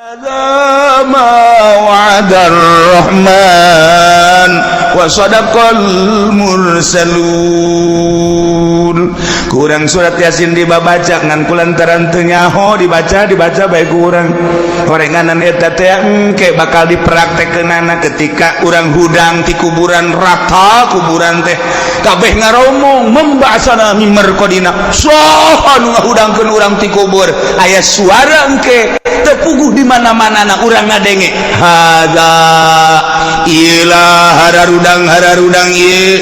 هذا ما وعد الرحمن وصدق المرسلون. Kurang surat Yasin dibaca ngan kulantaran teu nyaho dibaca, dibaca bae kurang horenganan. Eta teh engke bakal dipraktekkeunana ketika urang hudang ti kuburan, rata kuburan teh, kabeh ngaromong, "Man ba'atsana mim marqadina?" Saha nu ngahudangkeun urang ti kubur? Aya suara engke teu puguh di mana-mana na urang ngadenge, "Hadza ilah hararudang hararudang ieu,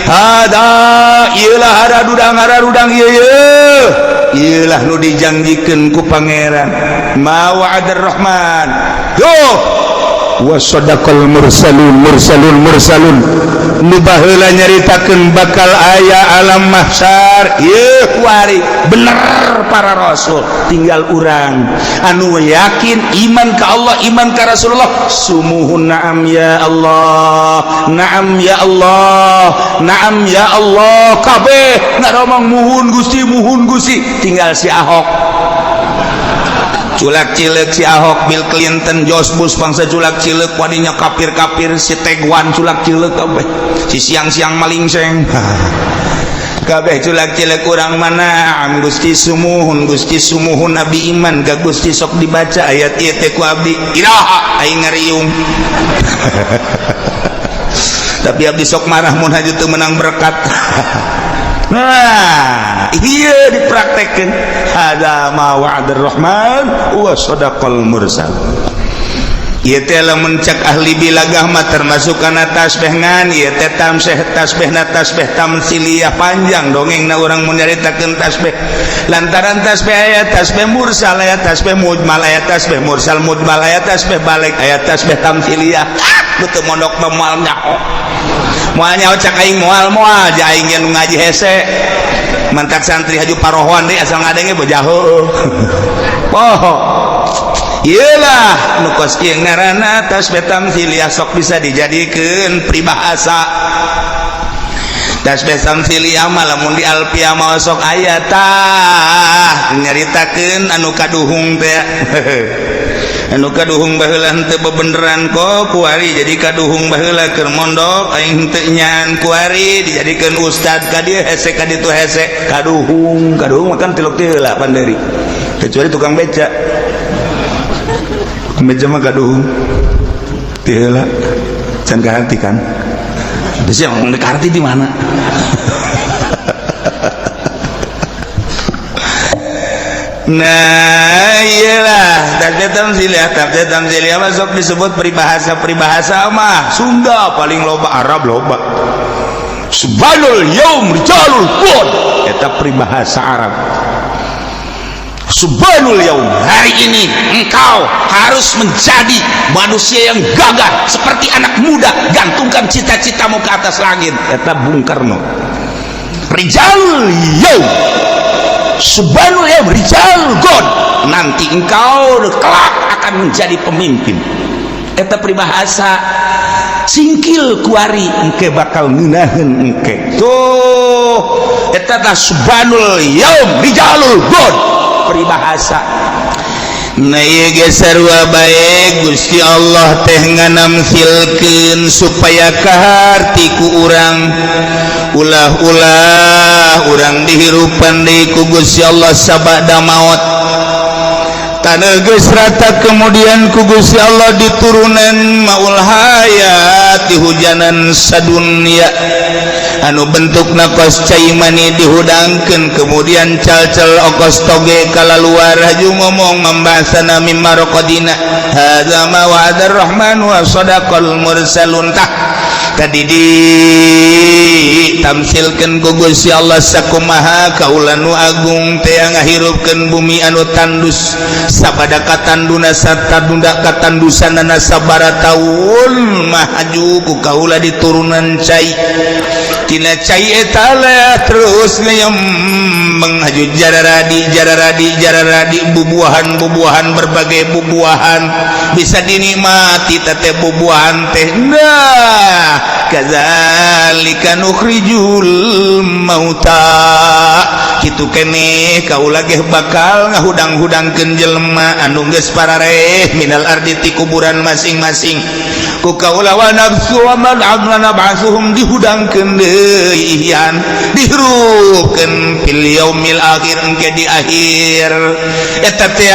hada ilah hararudang hararudang ieu, ieu ieulah nu dijanjikeun ku Pangeran, ma wa'adar rahman." Tuh, wa sadaqal mursalun, mursalun, mursalun nu baheula nyaritakeun bakal aya alam mahsyar ieu kuari bener para rasul. Tinggal urang anu yakin, iman ka Allah, iman ka Rasulullah. Sumuhun, na'am ya Allah, na'am ya Allah, na'am ya Allah. Kabeh ngaromong, "Muhun Gusti, muhun Gusti." Tinggal si Ahok culak cilek, si Ahok, Bill Clinton, George Bush bangsa culak cilek wadinya, kafir-kafir, si Teguan culak cilek kabeh, si siang-siang maling seng kabeh culak cilek. Urang mana, "Am Gusti, sumuhun Gusti, sumuhun, abdi iman ka Gusti." Sok dibaca ayat ieu teh ku abdi, iraha aing ngariung. Tapi abdi sok marah mun haju teu menang berkat. Nah, iya, dipraktekkan, "Hada ma wa'adar rahman wa sadaqal mursal." Ieu teh lamun cek ahli bilagah mah termasuk kana tasbih, ngan ieu teh tamseh tasbihna tasbih tamsiliyah. Panjang dongengna urang mun nyaritakeun tasbih, lantaran tasbih aya tasbih mursal, aya tasbih mujmal, aya tasbih mursal mujmal, aya tasbih balik, aya tasbih tamsiliyah. Ah, nu teu mondok mah moal nyaho, moal nyaho. Cak aing moal, moal ja aing ge nu ngaji hese mantak santri haju parohoan deui, asal ngadenge bojaho poho. Iyalah, nu kos ieu ngaranna tasbih tamsiliyah, sok bisa dijadikeun peribahasa. Tasbih tamsiliyah mah lamun di alfiah mah sok aya tah nyaritakeun anu kaduhung teh, anu kaduhung baheula henteu bebeneran kok kuari jadi kaduhung. Baheula keur mondok aing henteu nyan, kuari dijadikeun ustad, ka dieu hese, ka ditu hese, kaduhung. Kaduhung makan tilok teh heula panderi, kecuali tukang beca. Beca mah kaduhung ti heula can kaharti kan. Terus yang ngomong kaharti di mana? Nah, iyalah tasbih tamsiliyah. Tasbih tamsiliyah masuk disebut peribahasa. Peribahasa mah Sunda paling loba, Arab loba. "Subhanul yaum rijalul qad," eta peribahasa Arab. "Subhanul yaum," hari ini engkau harus menjadi manusia yang gagah seperti anak muda, gantungkan cita-citamu ke atas langit, eta Bung Karno. "Rijalul yaum, subhanul yaum rijal god," nanti engkau kelak akan menjadi pemimpin, eta peribahasa. Singkil kuari engke bakal ngeunaheun engke tuh, eta tah "Subhanul yaum rijalul god," peribahasa. Nah, ieu ge sarua bae, Gusti Allah teh nganamsilkeun supaya kaharti ku urang, ulah-ulah urang dihirupan deui ku Gusti Allah sabada maot. Taneuh geus rata, kemudian ku Gusti Allah diturunan maul hayat, dihujanan sadunya anu bentukna kos cai mani, dihudangkeun, kemudian cal-cal okos toge kalaluar, haju ngomong, "Man ba'atsana mim marqadina? Hadza ma wa'adar rahman wa sadaqal mursalun." Tah, tadi ditamsilkeun ku Gusti Allah sakumaha kaula nu agung teh ngahirupkeun bumi anu tandus, sabada katanduna satadunda katandusanana sabara taun, mahaju ku kaula diturunan cai. Tina cai eta terus ngeyem menghaju jararadi jararadi jararadi, bubuahan bubuahan, berbagai bubuahan bisa dinikmati teh bubuahan teh. Nah, kadzalika nukhrijul mauta, kitu keneh kaula ge bakal ngahudang-hudangkeun jelema anu geus parareh minal ardi ti kuburan masing-masing ku kaula. Wa nafsu wa man nab'asuhum, dihudangkeun deui ihyan, dihirupkeun fil yaumil akhir, engke di akhir. Eta teh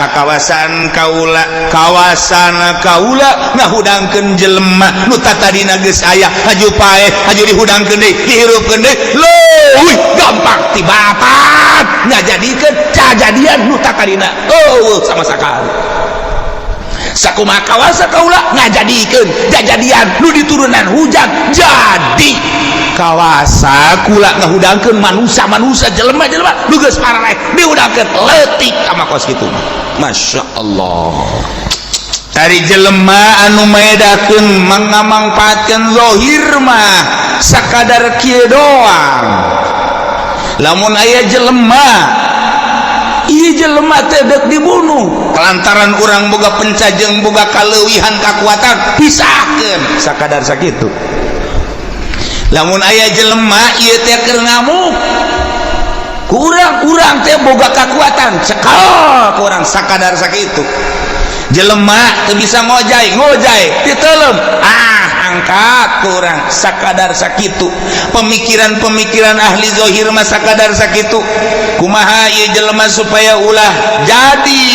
ka kawasan kaula, kawasan kaula ngahudangkeun jelema nu tatadina geus aya haju paeh, haju dihudangkeun deui, dihirupkeun deui, leuwih gampang tibatan ngajadikeun kajadian nu tatadina oh sama sakali. Sakumaha kawasa kaula ngajadikeun jajadian nu diturunan hujan jadi kawasa kula ngahudangkeun manusia-manusia, jelema-jelema nu geus parareh dihudangkeun leutik kama kos kitu. Masya Allah, dari jelema anu maedakeun mangamangpaatkeun zahir mah sakadar kieu doang. Lamun aya jelema, ieu jelema teh deuk dibunuh lantaran urang boga pencajeng, boga kaleuwihan kakuatan, pisahkeun sakadar sakitu. Lamun aya jelema ieu teh keur ngamuk, kurang urang teh boga kakuatan, cekal kurang sakadar sakitu. Jelema teu bisa ngojay, ngojay ditelem, ah, angkat kurang sakadar sakitu. Pemikiran-pemikiran ahli zahir mah sakadar sakitu. Kumaha ieu jelema supaya ulah jadi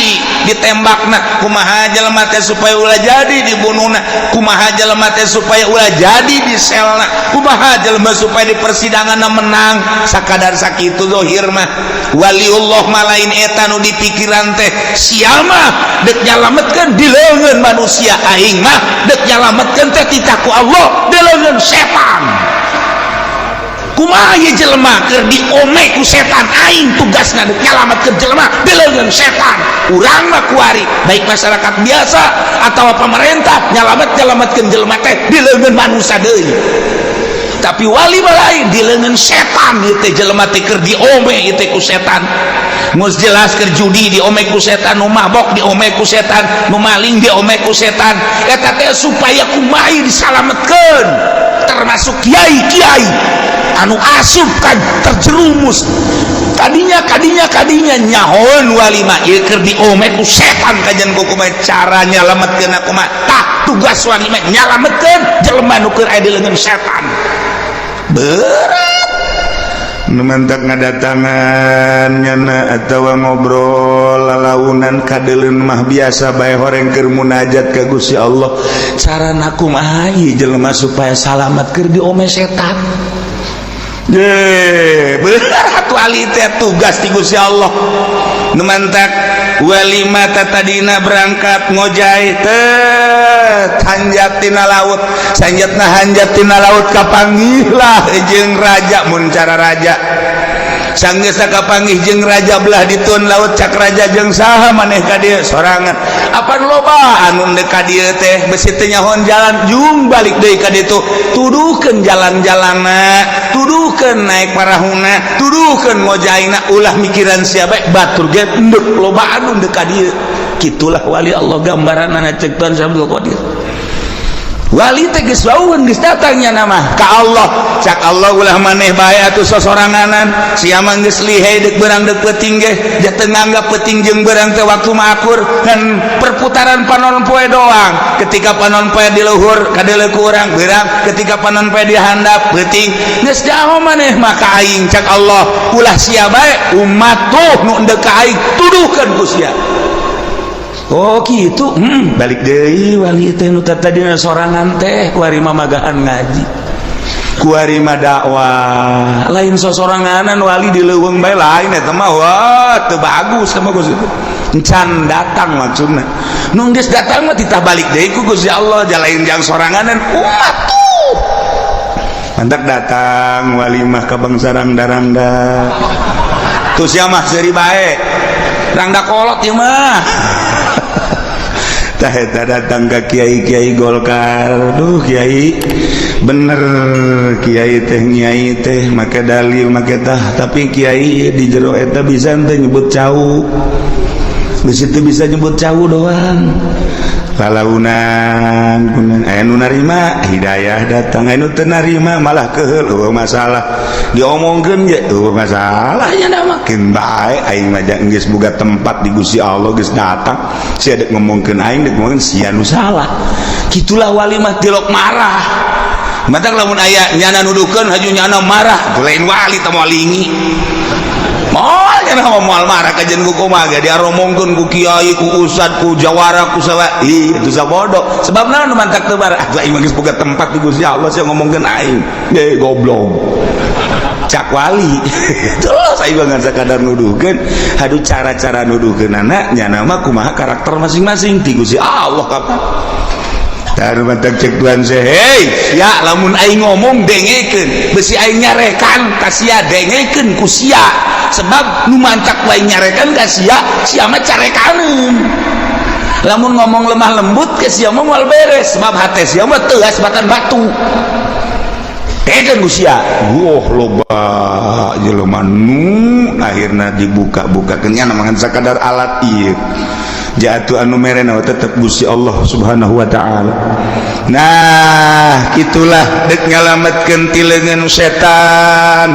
ditembakna, kumaha jelema teh supaya ulah jadi dibunuhna, kumaha jelema teh supaya ulah jadi diselna, kumaha jelema supaya di persidangan menang, sakadar sakitu zahir mah. Waliullah mah lain eta nu dipikiran teh. Sia mah dek nyalametkeun di leungeun manusia, aing mah dek nyalametkeun teh titah ku Allah di leungeun setan. Kumaha ieu jelema keur diome ku setan, aing tugasna dek nyalametkeun jelema di leungeun setan. Urang mah kuari, baik masyarakat biasa atau pemerintah, nyalamet nyalametkeun jelema teh di leungeun manusia deui, tapi wali mah lain, di leungeun setan. Ieu teh jelema teh keur diome ieu teh ku setan. Geus jelas keur judi diome ku setan, nu mabok diome ku setan, nu maling diome ku setan. Eta teh supaya kumaha disalametkeun, termasuk kiai-kiai anu asup kan terjerumus kadinya kadinya kadinya. Nyahoeun wali mah ieu keur diome ku setan, kajian ku kumaha cara nyalametkeun, kumaha. Tah, tugas wali mah nyalametkeun jelema nu keur aya di leungeun setan. Berat nu mantak ngadatangan nyana atawa ngobrol lalaunan kadeleun mah biasa bae. Horeng keur munajat ka Gusti Allah, carana kumaha ieu jelema supaya salamat keur diome setan. Ye, berat wali teh, tugas ti Gusti Allah. Nu mantak wali mata tadina berangkat ngojay teh hanjat tina laut, sanjatna hanjat tina laut, kapanggihlah jeung raja. Mun cara raja, sanggeus kapanggih jeung raja belah ditun laut, cak raja, "Jeung saha maneh ka dieu?" "Sorangan." "Apan loba anu deuk ka dieu teh, besi teu nyahoan jalan. Jung balik deui ka ditu, tuduhkeun jalan-jalanna, tuduhkeun naik parahuna, tuduhkeun ngojaina, ulah mikiran sia bae, batur ge endek loba anu deuk ka dieu." Kitulah wali Allah gambaranna cek Tuan Abdul Qadir. Wali teh geus wauheun, geus datangnya nama ka Allah. Cak Allah, "Ulah maneh bae atuh sosoranganan. Sia mah geus lihai, deuk beurang deuk peuting ge ja teu nganggap peuting jeung beurang teh waktu mah akur dan perputaran panon poe doang. Ketika panon poe di luhur kadeuleu ku urang beurang, ketika panon poe di handap peuting. Geus jauh maneh mah ka aing." Cak Allah, "Ulah sia bae, umat tuh nu endek ka aing tuduhkeun ku sia." Oh gitu. Balik deui wali teh nu tadina sorangan teh, kuari mah magahan ngaji, kuari mah dakwah, lain sosoranganan. Wali di leuweung bae lain eta mah. Wah, teu bagus sama Gus itu, encan datang maksudna. Nu geus datang mah titah balik deui ku Gusti Allah, jalain jang soranganan, umat tuh. Mantak datang wali mah ka bangsa rangda-rangda tuh. Sia mah seuri bae, rangda kolot ieu mah. Tah, eta datang ke kiai-kiai Golkar. "Duh Kiai, Bener, kiai teh, nyai teh make dalil, make tah, tapi kiai di jero eta bisa teh nyebut cau di situ, bisa nyebut cau doang. Lalaunan aya nu narima, hidayah datang, anu teu narima malah keheul. Euweuh masalah, diomongkeun ge euweuh masalahnya. Da makin bae aing mah, geus boga tempat di Gusti Allah, geus datang. Sia dek ngomongkeun aing, dek ngomongkeun sia nu salah. Kitulah wali mah, tilok marah. Matak lamun aya nyana nuduhkeun, haju nyana marah, itu lain wali, teh moal lingi, moal nyana mah, moal marah kajen ku kumaha ge diaromongkeun ku kiai, ku ustad, ku jawara, ku sawa. Ih, itu sabodo. Sebab naon mantak teu marah? Aing mah geus boga tempat di Gusti Allah, sia ngomongkeun aing ge goblok, cak wali. Terus aing mah ngan sakadar nuduhkeun. Aduh, cara-cara nuduhkeun anak nyana mah kumaha karakter masing-masing ti Gusti Allah kapan. Cek Tuhan, hey ya, lamun aing ngomong dengekeun, besi aing nyarekan ka sia, dengekeun ku sia, sebab nu mantak wae nyarekan ka sia, sia mah carekaneun. Lamun ngomong lemah lembut ke sia mah moal beres, sebab hate sia mah teuas batan batu. Dengekeun ku sia. Wah, loba jelema nu akhirna dibuka-buka nya ngan sakadar alat ieu jatuh, anu merena tetep Gusti Allah Subhanahu wa ta'ala. Nah, gitulah dek nyalametkeun ti leungeun setan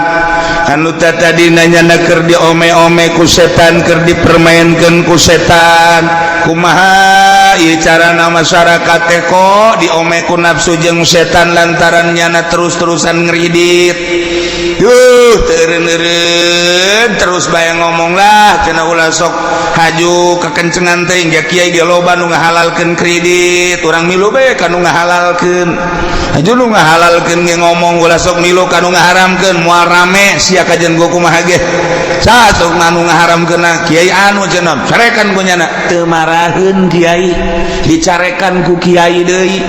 anu tadi nanya keur diome-ome ku setan, keur dipermainkeun ku setan. Kumaha ieu carana masyarakat teh kok diome ku nafsu jeung setan lantaran nyana terus-terusan ngeridit? Duh, teureun terus bayang ngomong lah cenah, ulah sok haju kekencengan teh. Hingga kiai ge loba nu ngahalalkeun kredit, urang milu bae ka nu ngahalalkeun. Haju nu ngahalalkeun ge ngomong ulah sok milu ka nu ngaharamkeun, moal rame sia kajen go kumaha ge. Sok anu ngaharamkeun, kiai anu cenah, carekan ku nyana. Teu maraheun kiai, dicarekan ku kiai deui,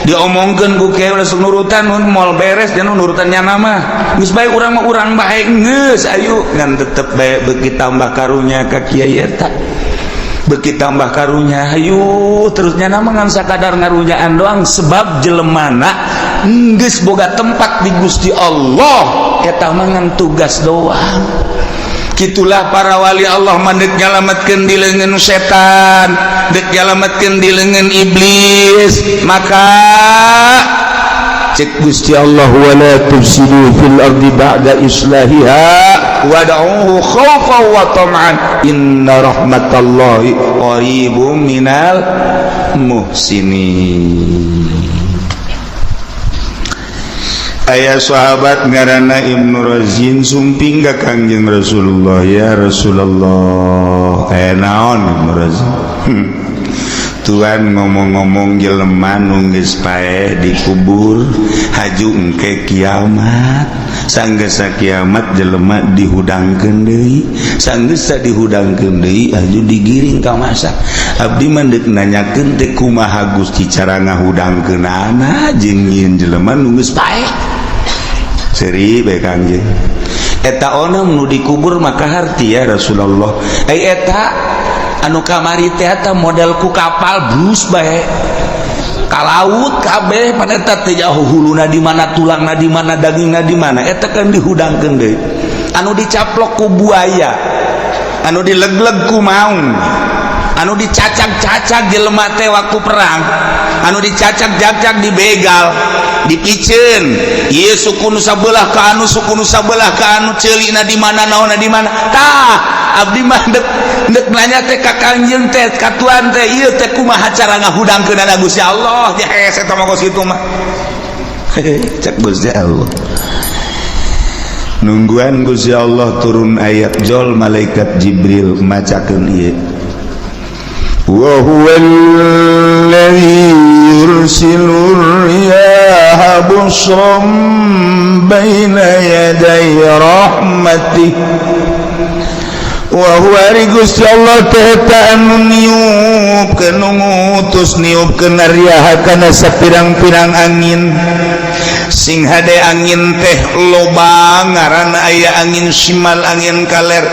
diomongkeun ku kiai, ulah sok nurutan, moal beres dan nurutan nyana mah. Geus bae urang mah, urang bae geus ayu, ngan tetep bae beuki tambah karunya ka kiai eta, beuki tambah karunya. Hayu terus nyana mah ngan sakadar ngarunyaan doang, sebab jelemana geus boga tempat di Gusti Allah, eta mah ngan tugas doang. Gitulah para wali Allah mah dek nyalametkeun di leungeun setan, dek nyalametkeun di leungeun iblis. Maka cek Gusti Allah, wala tufsidu fil ardi ba'da islahiha wad'uhu khaufan wa tam'an inna rahmatallahi qaribum minal muhsinin. Aya sahabat ngaranna Ibnu Razin sumping ka Kangjeng Rasulullah, "Ya Rasulullah." Eh, naon, Ibnu Razin? Tuan ngomong-ngomong jelema nu geus paeh dikubur, haju engke kiamat, sanggesa kiamat jelema dihudangkeun deui, sanggesa dihudangkeun deui haju digiring ka masa. Abdi mah deuk nanyakeun teh, kumaha Gusti cara ngahudangkeunana jeung nyieun jelema nu geus paeh? Seuri bae Kangjeng. Eta onam nu dikubur maka harti ya Rasulullah. Eh, eta anu kamari teh eta model ku kapal bus bae ka laut kabeh, pan eta teh jauh huluna di mana, tulangna di mana, dagingna di mana. Eta kan dihudangkeun deui. Anu dicaplok ku buaya, anu dilegleg ku maung, anu dicacag-cacag jelema teh waktu perang, anu dicacag-cacag, dibegal, dipiceun ieu suku nu sabelah ka anu suku nu sabelah ka anu, ceulina di mana, naonna di mana. Tah, abdi mah dek dek nanya teh ka Kangjeng teh, ka tuan teh, ieu teh kumaha cara ngahudangkeunana Gusti Allah? Ya hese eta mah, kos kitu mah. Cek Gusti Allah, nungguan Gusti Allah turun ayat, jol malaikat Jibril macakeun ieu, wa huwa alladhi yursilu riyaha busran baina yaday rahmatih. Wa huwa, ari Gusti Allah teh eta anu niupkeun, nu ngutus niupkeun riyaha kana sapirang-pirang angin. Sing hade, angin teh loba ngaran. Aya angin simal, angin kaler,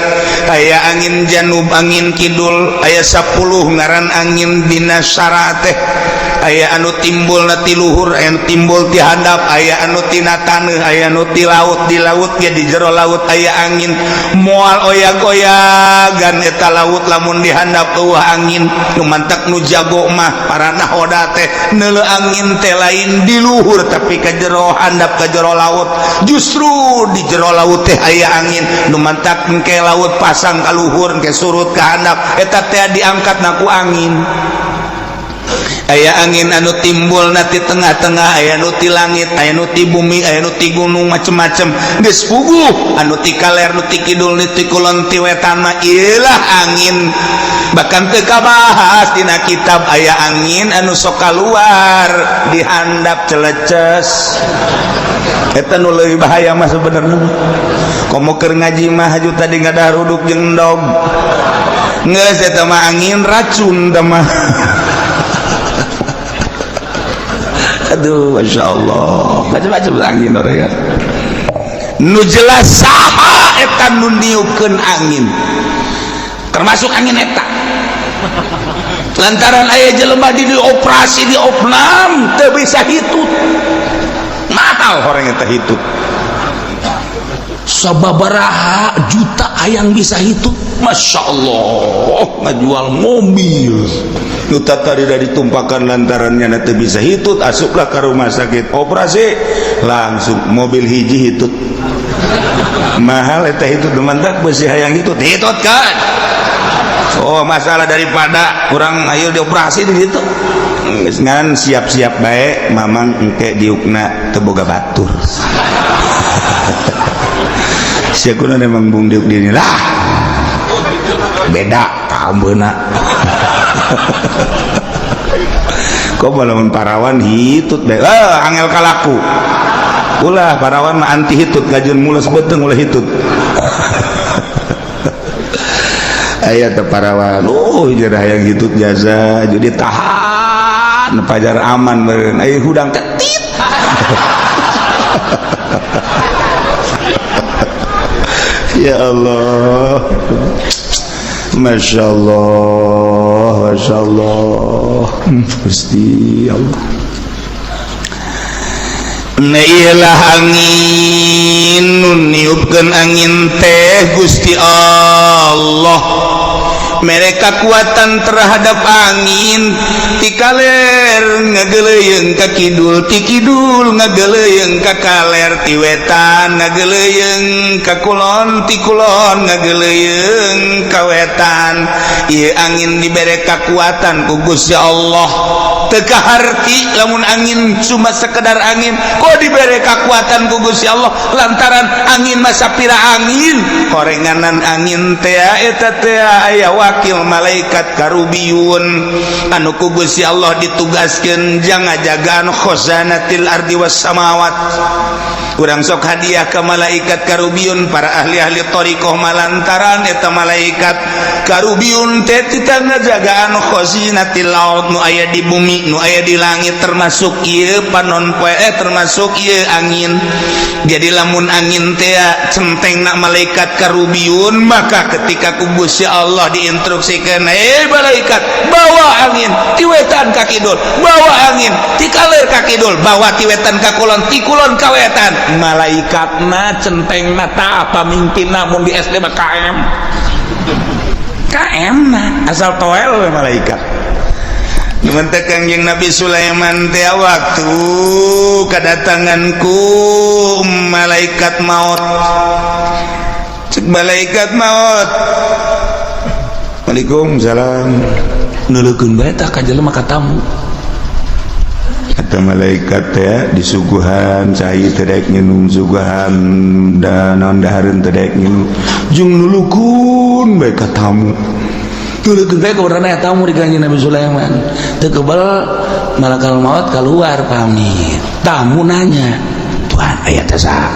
aya angin janub, angin kidul, aya 10 ngaran angin. Dina syara teh aya anu timbul na ti luhur, aya anu timbul ti handap, aya anu tina taneuh, aya anu ti laut. Di laut ya, di jero laut aya angin. Moal oyak-oyagan eta laut lamun di handap euweuh angin. Nu mantak nu jago mah, para nahoda teh, neuleu angin teh lain di luhur, tapi ka jero handap, ka jero laut. Justru di jero laut teh aya angin. Nu mantak engke laut pasang ka luhur, engke surut ka handap, eta teh diangkat na ku angin. Aya angin anu timbul na ti tengah-tengah, aya nu ti langit, aya nu ti bumi, aya nu ti gunung, macem-macem. Geus puguh anu ti kaler, nu ti kidul, nu ti kulon, ti wetan mah ieulah angin. Bahkan teu kabahas dina kitab, aya angin anu sok kaluar di handap celeces. Eta nu leuwih bahaya mah sebenarnya. Komo keur ngaji mah, haju tadi ngadaruduk jeung endog, geus eta mah angin racun teh mah. Aduh, masya Allah, macam-macam angin orang ya. Nu jelas saha eta nu niupkeun angin, termasuk angin eta lantaran aya jelema di dioperasi, di opnam, teu bisa hitut. Mahal orang eta hitut, sababaraha juta hayang bisa hitut. Masya Allah, ngajual mobil nu tadi dari ditumpakan lantarannya nanti bisa hitut. Asuplah ke rumah sakit, operasi, langsung mobil hiji hitut. Mahal eta hitut. Mantap besi hayang hitut, hitut kan. Oh, masalah daripada kurang, ayo dioperasi di situ. Ngan siap-siap baik, mamang, engke diukna teu boga batur. Sia kuna memang bung diuk dini lah. Beda kambeuna. Kok lamun parawan hitut bae, ah, angel kalaku. Ulah, parawan mah anti hitut, gajeun mules beuteung ulah hitut. Aya teh parawan, oh, jarah hayang hitut jasa, jadi tahan pajar aman meureun. Aya hudang ketit. Ya Allah, Masya Allah, Masya Allah. Gusti Allah. Nailah angin nu niupkeun angin teh Gusti Allah. Mere kakuatan terhadap angin, ti kaler ngageleuyeung ka kidul, ti kidul ngageleuyeung ka kaler, ti wetan ngageleuyeung ka kulon, ti kulon ngageleuyeung ka wetan. Ieu angin dibere kakuatan ku Gusti Allah. Teu kaharti lamun angin cuma sekedar angin, kok dibere kakuatan ku Gusti Allah? Lantaran angin mah sapira angin horenganan angin teh eta teh aya wakil malaikat karubiyun anu ku Gusti Allah ditugaskeun jang ngajagaan khazanatil ardi was samawat. Urang sok hadiah ke malaikat karubiyun, para ahli-ahli thariqah, malantaran eta malaikat karubiyun teh tita ngajagaan khazinatil ard, nu aya di bumi, nu aya di langit, termasuk ieu panon poe, termasuk ieu angin. Jadi lamun angin teh centengna malaikat karubiyun, maka ketika ku Gusti Allah diinstruksikan, "Eh malaikat, bawa angin ti wetan ka kidul, bawa angin ti kaler ka kidul, bawa ti wetan ka kulon, ti kulon ka wetan," malaikatna centengna ta pamimpinna. Mun di SD mah KM, KM na asal toel we malaikat. Numantak Kangjeng Nabi Sulaiman teh waktu kedatanganku malaikat maut. Cek malaikat maut, "Waalaikumsalam." Nuleukeun bae tah ka jelema, ka tamu. Kata malaikat teh, disuguhan cai teu daek nginum, suguhan da naon dahareun teu daek nginum, jeung nulukun bae ka tamu. Nuleukeun bae ka tamu di Kanjeng Nabi Sulaiman. Teu kebel malakal maut keluar pamit. Tamu nanya, "Tuhan, aya teh saha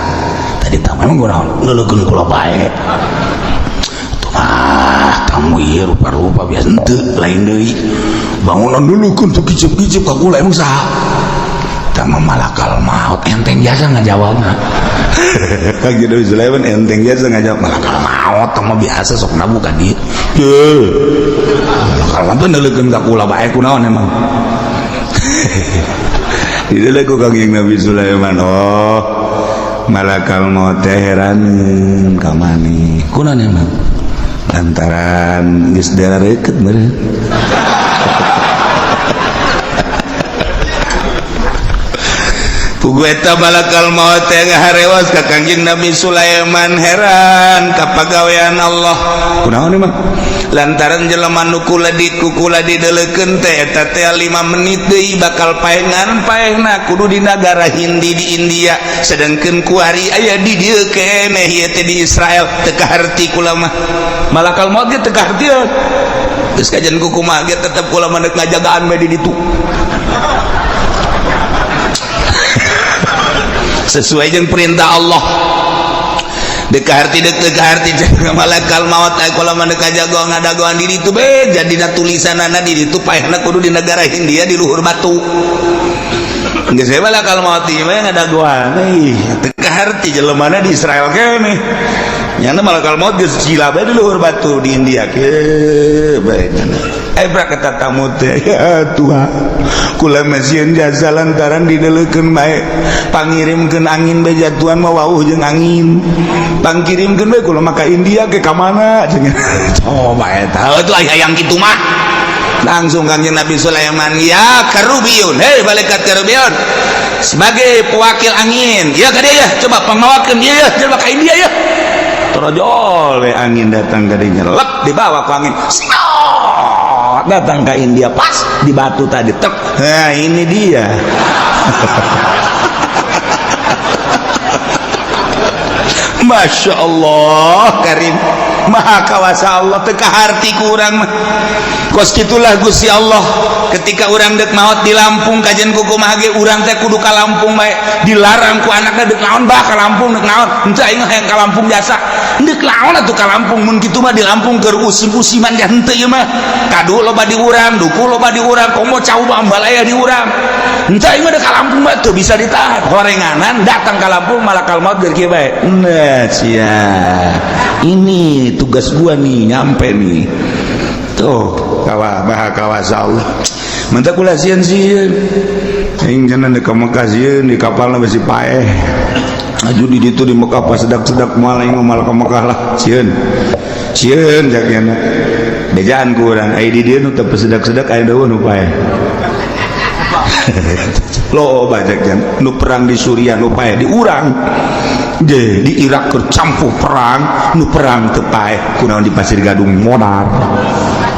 tadi?" Tamu emang kunaon nuleukeun kula bae? Ah, tamu ieu rupa-rupa biasa henteu, lain deui bangunan dulu kun tuh kicip-kicip ka kula, emang saha? Eta mah malakal maut enteng jasa ngajawabna. Kangjeng Nabi Sulaiman enteng jasa ngajawab malakal maut mah biasa sok nabu ka dieu. Malakal maut neuleukeun ka kula bae kunaon emang. Dideuleu ku Kangjeng Nabi Sulaiman, oh malakal maut teh heraneun ka maneh. Kunaon emang? Lantaran geus dareukeut meureun. Pugu eta malakal maut teh ngaharewas ka Kangjeng Nabi Sulaiman heran ka pagawean Allah. Kunaon emang? Lantaran jelema nu kula di kukula dideleukeun teh eta teh 5 menit deui bakal paengan paehna kudu di nagara Hindi di India, sedangkeun kuari aya di dieu keneh ieu teh di Israel teu kaharti kula mah. Malakal maut ge teu kahartieun. Geus kajian kukumaha ge tetep kula mah deuk ngajagaan bae di ditu. Sesuai jeung perintah Allah. Dek harti dek dek harti malakal maut ay kula mah deuk ngajago ngadagoan di ditu be jadina tulisanana di ditu paehna kudu di negara Hindia di luhur batu. Geus we malakal maut ieu mah ngadagoan ih teu kaharti jelemana di Israel keneh. Nyana malakal maut geus gila bae di luhur batu di India ke bae nyana. Ebra kata tamu teh ya Tuhan kula mah sieun jasa lantaran dideulekeun bae pangirimkeun angin bae jatuhan mah wauh jeung angin pangkirimkeun bae kula mah ka India ke ka mana cenah. Coba eta atuh aya yang kitu mah langsung Kangjeng Nabi Sulaiman ya karubiyun, hei malaikat karubiyun sebagai pewakil angin ya ka dieu ya coba pangmawakeun ieu ya coba ka India ya. Torojol we angin datang ka dinya lep dibawa ku angin singot datang ke India pas di batu tadi tek. Nah ini dia. Masya Allah Karim Maha kawasa Allah teu kaharti ku urang mah. Kos kitulah Gusti Allah ketika urang dek maot di Lampung kajian kukumaha ge urang teh kudu ka Lampung bae dilarang ku anakna dek naon bah ka Lampung dek naon henteu aing hayang ka Lampung jasa dek naon atuh ka Lampung mun kitu mah di Lampung keur usim-usiman ja henteu ieu mah kadu loba di urang duku loba di urang komo cau mah ambalaya di urang henteu aing mah dek ka Lampung mah teu bisa ditahan horenganan datang ka Lampung malakal maut keur kieu bae. Nah sia ini tugas gua nih nyampe nih tuh kawa maha kawasa Allah mentak kula sieun sieun aing cenah di Mekah sieun di kapalna besi paeh aju di ditu di Mekah pas sedak-sedak moal aing mah ka Mekah lah sieun sieun jakeuna bejaan ku urang ai di dieu nu teu sedak-sedak aya deui nu paeh loba jakeuna nu perang di Suriah nu paeh di urang je di Irak keur campuh perang nu perang teu paeh kunaon di Pasir Gadung modar.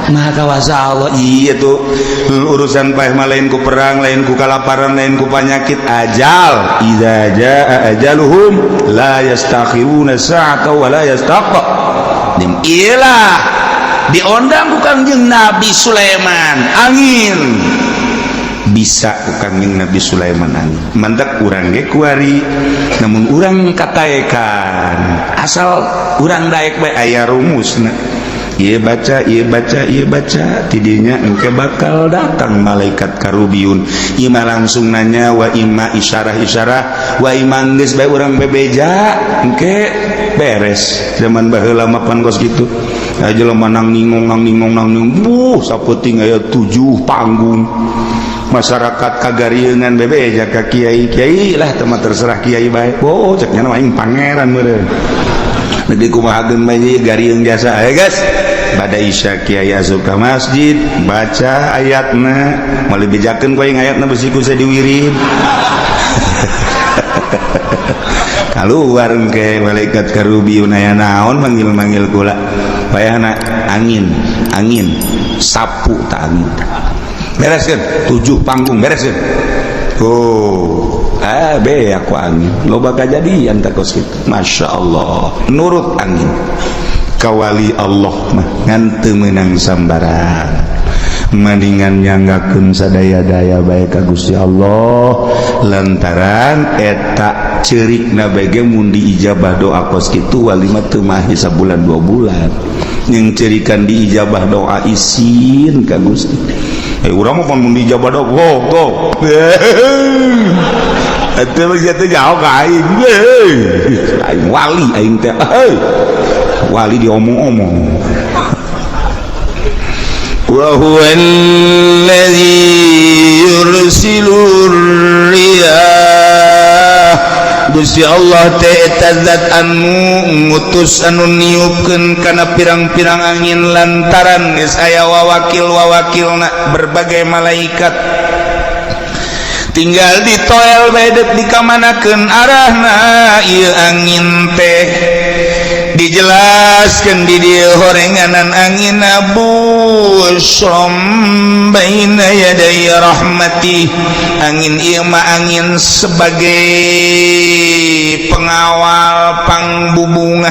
Maha kawasa Allah iya tuh urusan paeh mah lain ku perang lain ku kalaparan lain ku penyakit ajal idza jaa ajaluhum la yastakhiruna sa'ata wa la yastaqdim. Iyalah diondang ku Kangjeng Nabi Sulaiman angin bisa ku Kangjeng Nabi Sulaiman angin mantak urang ge kuari namun urang kataekan asal urang daek bae aya rumusna ieu baca ieu baca ieu baca tidinya engke bakal datang malaikat karubiyun ima langsung nanya wa ima isyarah-isyarah wa ima geus bae urang bebeja engke beres. Zaman baheula mah pan kos kitu aya jelema nang ningung nang ningung nang ningung buh sapeuting aya 7 panggung masyarakat kagariungan bebeja ka kiai-kiai lah teu mah terserah kiai bae. Oh cek nya aing pangeran meureun negeri kumaha geun bae gariung jasa aya guys. Bada isya kiai asup ka masjid baca ayatna moal dibejakeun ku aing ayatna besi ku diwirid. Kaluar engke malaikat karubiyun aya naon manggil-manggil kula wayahna angin angin sapu ta angin bereskeun 7 panggung bereskeun. Oh be aku angin loba kajadian teh kos kitu. Masya Allah nurut angin kawali Allah mah ngan teu meunang sambarang mendingan nyanggakeun sadaya-daya bae ka Gusti Allah lantaran eta ceurikna bae ge mun diijabah doa kos kitu wali mah teu mahi sabulan 2 bulan yang cerikan diijabah doa isin ka Gusti. Eh, urang mah pan di Jawa go go. Eta mah sia teh nyaho ka aing. Aing wali, aing teh. Wali diomong-omong. وهو الذي يرسل الرياح. Gusti Allah teh eta zat anu ngutus, anu niupkeun kana pirang-pirang angin, lantaran geus aya wawakil-wawakilna berbagai malaikat, tinggal ditoel bae deuk dikamanakeun arahna ieu angin teh. Dijelaskan di dieu horenganan angin busyron baina yaday rahmati. Angin ieu mah angin sebagai pengawal pangbubungah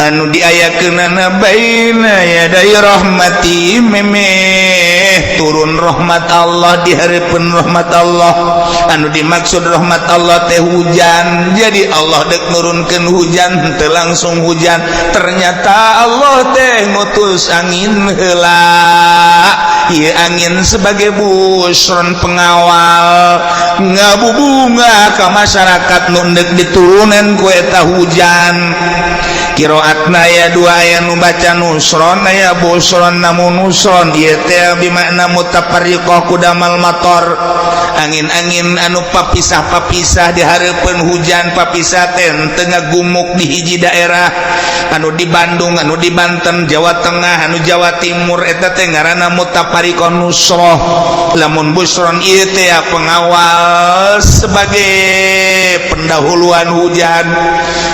anu diayakeunana baina yaday rahmati, memeh turun rahmat Allah, di hareupeun rahmat Allah. Anu dimaksud rahmat Allah teh hujan. Jadi Allah dek nurunkeun hujan teu langsung hujan, ternyata Allah teh ngutus angin heula. Ieu angin sebagai busyron, pengawal, ngabubunga ka masyarakat nu endek diturunan ku eta hujan. Kiroatna aya dua, aya nu baca nusron, aya busron. Namun nusron ieu teh bimakna mutafarriqah kudamal mator, angin-angin anu papisah-papisah di hareupeun hujan. Papisah teh teu ngagumuk di hiji daerah, anu di Bandung, anu di Banten, Jawa Tengah, anu Jawa Timur, eta teh ngaranna mutafariqah nusroh. Lamun busron ieu teh pengawal sebagai pendahuluan hujan.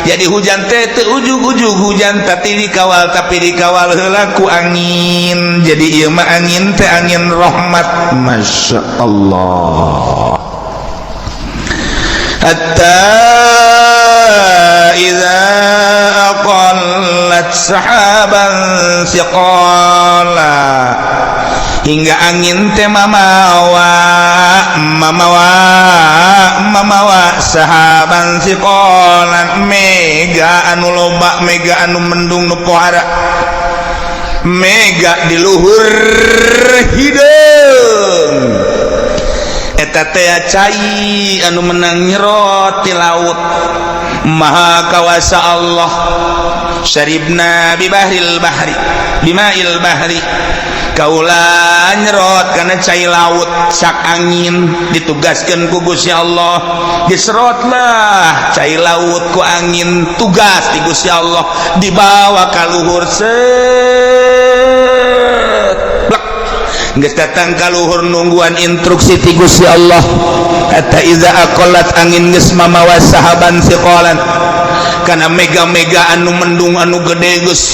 Jadi hujan teh teu ujug-ujug hujan, tapi dikawal, tapi dikawal heula ku angin. Jadi ieu mah angin teh angin rahmat. Masya Allah. Hatta idza aqallat sahaban thiqala, hingga angin teh mamawa mamawa mamawa sahaban thiqalan, mega anu loba, mega anu mendung nu pohara, mega di luhur hideung. Eta teh cai anu menang nyerot ti laut. Maha kawasa Allah. Syaribna bi bahril bahri bimail bahri, kaula nyerot karena cai laut. Sak angin ditugaskan ku Gusti Allah, diserotlah cai laut ku angin, tugas di Gusti Allah dibawa ka luhur, set blek, geus datang ka luhur, nungguan instruksi ti Gusti Allah. Hatta iza aqallat, angin geus mamawa sahaban thiqalan kana mega-mega anu mendung anu gede, geus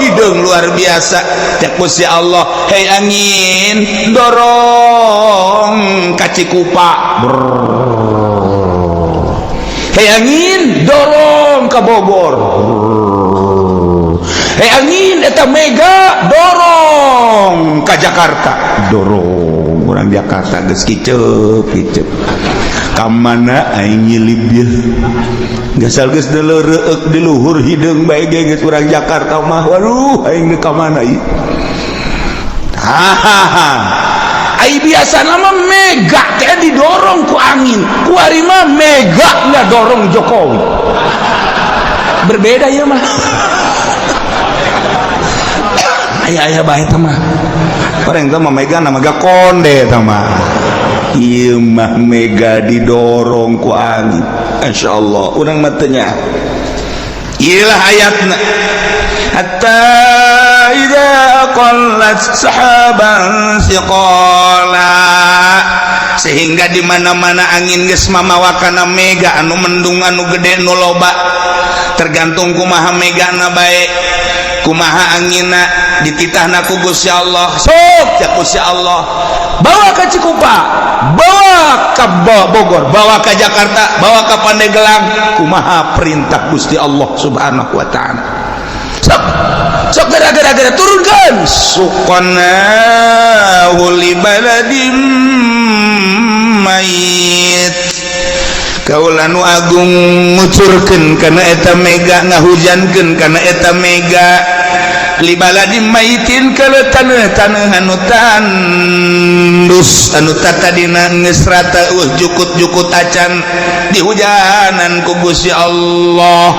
hideung luar biasa. Cek Gusti Allah, "Hei angin, dorong ka Cikupa. Hei angin, dorong ka Bogor. Hei angin, eta mega dorong ka Jakarta." Dorong orang Jakarta geus kicep kicep, ka mana aing nyilib ieu? Gasal geus reueuk di luhur hideung bae ge geus urang Jakarta mah. Waduh, aing deuk ka mana ieu? Hahaha. Ai biasa mah mega teh didorong ku angin, kuari mah mega nggak dorong Jokowi. Berbeda ya mah. Aya aya bae teh mah. Orang teh mah mega na mega konde teh mah. Ieu mah mega didorong ku angin. Insyaallah urang mah teu nya. Iyalah ayatna. Hatta idza aqallat sahaban thiqala, sehingga di mana-mana angin geus mamawa kana mega anu mendung anu gede nu loba, tergantung kumaha megana bae, kumaha angina dititahna ku Gusti Allah. Sok, ya Gusti Allah, bawa ke Cikupa, bawa ke Bogor, bawa ke Jakarta, bawa ke Pandeglang, kumaha perintah Gusti Allah Subhanahu wa taala. Sok sok, gara-gara turunkan. Suqnahu li baladim mayit, kaula nu agung ngucurkeun kana eta mega, ngahujankeun kana eta mega. Libaladin maitin, kalau tanah-tanah anu tandus, anu tatadina geus rata, jukut-jukut acan, dihujanan ku Gusti Allah.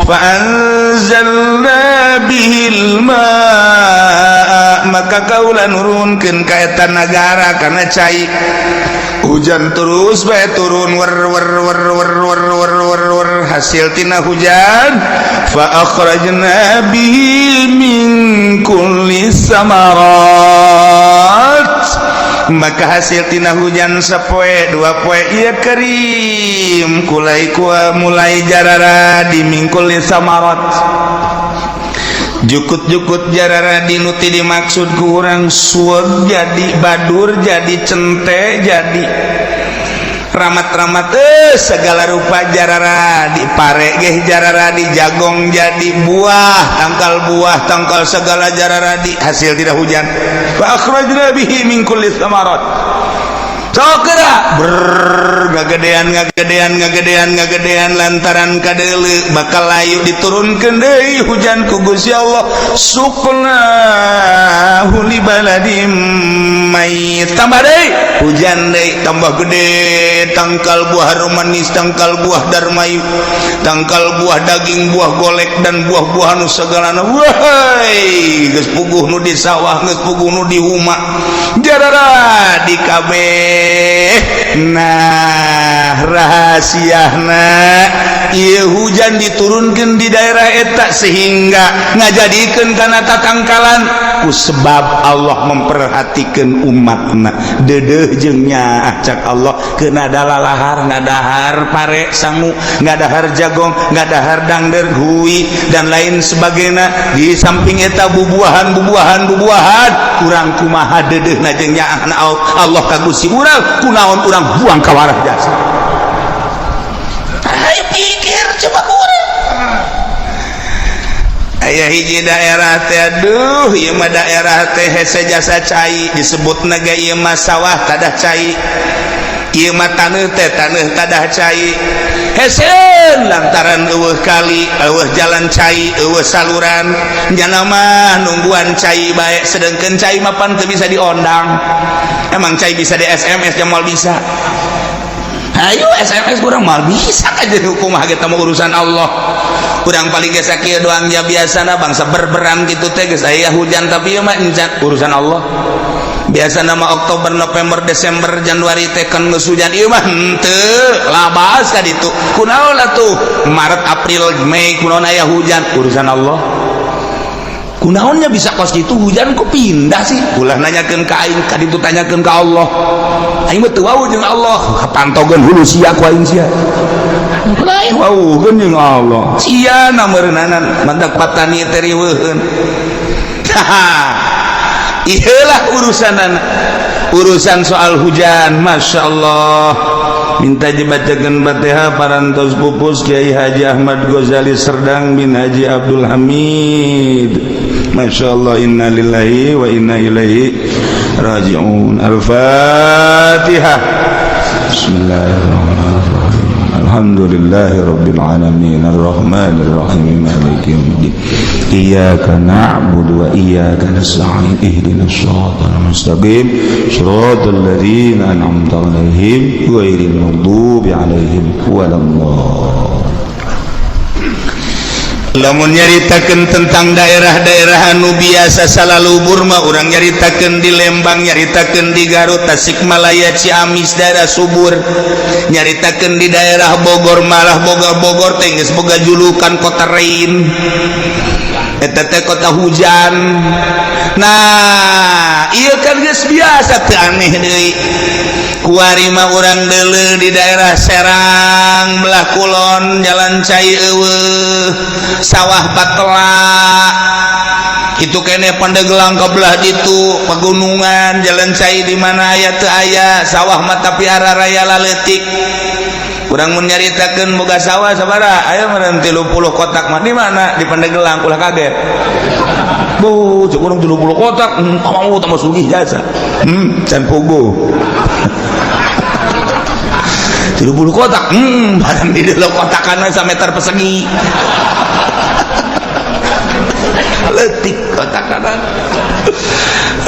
Fa anzalna bihil ma'a, maka kaula nurunkeun ka eta nagara kana cai. Hujan terus bae turun, wer wer wer wer wer wer wer wer. Hasil tina hujan, fa akhrajna bihi min kulli samarat, maka hasil tina hujan sapoe dua poe ieu kerim kulai kua mulai jararadi. Min kulli samarat, jukut-jukut jararadi. Nu ti dimaksud ku urang sueg jadi, badur jadi, cente jadi, ramat-ramat, segala rupa jararadi, pare geh jararadi, jagong jadi, buah tangkal, buah tangkal segala jararadi hasil tina hujan. Fa akhrajna bihi min kulli samarat. Sok geura ber ngagedean, ngagedean, ngagedean, ngagedean. Lantaran kadeuleu bakal layu, diturunkeun deui hujan ku Gusti Allah. Suqnahu li baladim mayit, tambah deui hujan deui, tambah gede tangkal buah manis, tangkal buah darmayu, tangkal buah daging, buah golek, dan buah-buahan nu segalana. Wahai, geus puguh nu di sawah, geus puguh nu di huma, jarara di kabeh. Nah, rahasiana ieu hujan diturunkan di daerah eta sehingga ngajadikeun kana tatangkalan ku sebab Allah memperhatikan umatna, deudeuh jeung nyaah. Cak Allah, keuna lalahar, ngadahar pare sangu, ngadahar jagong, ngadahar dangder, hui, dan lain sebagainya. Di samping eta bubuahan, bubuahan, bubuahan. Kurang kumaha deudeuhna jeung nyaahna Allah ka Gusti urang? Kunaon urang buang ka warah jasa? Ayo pikir coba kurang. Aya hiji daerah teh, aduh, ieu mah daerah teh hese jasa cai disebut naga. Ieu mah sawah tadah cai, ieu mah taneuh teh taneuh tadah cai. Hese lantaran euweuh kali, euweuh jalan cai, euweuh saluran. Nyana mah nungguan cai bae, sedangkan cai mah pan teu bisa diondang. Emang cai bisa di SMS? Jamal bisa. Ayo SMS kurang mal bisa aja. Hukum kita mau urusan Allah. Kurang paling geus sakieu doang ya. Biasana bangsa berberan gitu teh geus aya hujan, tapi ieu mah encan, urusan Allah. Biasa nama Oktober, November, Desember, Januari teh kan geus hujan. Ieu mah henteu labas ka ditu. Kunaon atuh Maret, April, Mei kunaon aya hujan? Urusan Allah. Kunaonnya bisa kos gitu hujan kok pindah sih? Ulah nanyakeun ka aing ka ditu, tanyakeun ka Allah. Aing mah teu wawuh jeung Allah, kapantogeun hulu sia ku aing sia. Lain wawuhkeun jeung Allah sia na meureunanan mantak patani teh riweuheun. Iyalah, urusan urusan soal hujan. Masya Allah. Minta dibacakan Fatihah parantos pupus Kiai Haji Ahmad Ghazali Serdang bin Haji Abdul Hamid. Masya Allah. Innalillahi wa inna ilaihi raji'un. Al-Fatihah. Bismillahirrahmanirrahim. Alhamdulillahi rabbil alamin, arrahmanir rahim, maliki yaumiddin, iyyaka na'budu wa iyyaka nasta'in, ihdinas siratal mustaqim, siratal ladzina an'amta 'alaihim, ghairil maghdubi 'alaihim waladdallin. Lamun nyaritakeun tentang daerah-daerah anu biasa salalubur mah, urang nyaritakeun di Lembang, nyaritakeun di Garut, Tasikmalaya, Ciamis, daerah subur. Nyaritakeun di daerah Bogor, malah boga Bogor teh geus boga julukan kota rain, eta teh kota hujan. Nah, ieu kan geus biasa, teu aneh deui. Kuari mah urang deuleu di daerah Serang belah kulon, jalan cai euweuh, sawah batela itu kene. Pandeglang ke belah ditu pegunungan, jalan cai di mana aya? Teu aya. Sawah mah tapi raya laletik. Urang mun nyaritakeun boga sawah sabaraha aya meureun 30 kotak mah. Di mana? Di Pandeglang. Ulah kaget bu, cek urang 30 kotak, kamu tambah sugih jasa. Can puguh 30 kotak, barang di dalam kotakan meter persegi, letik. Kotak kanan.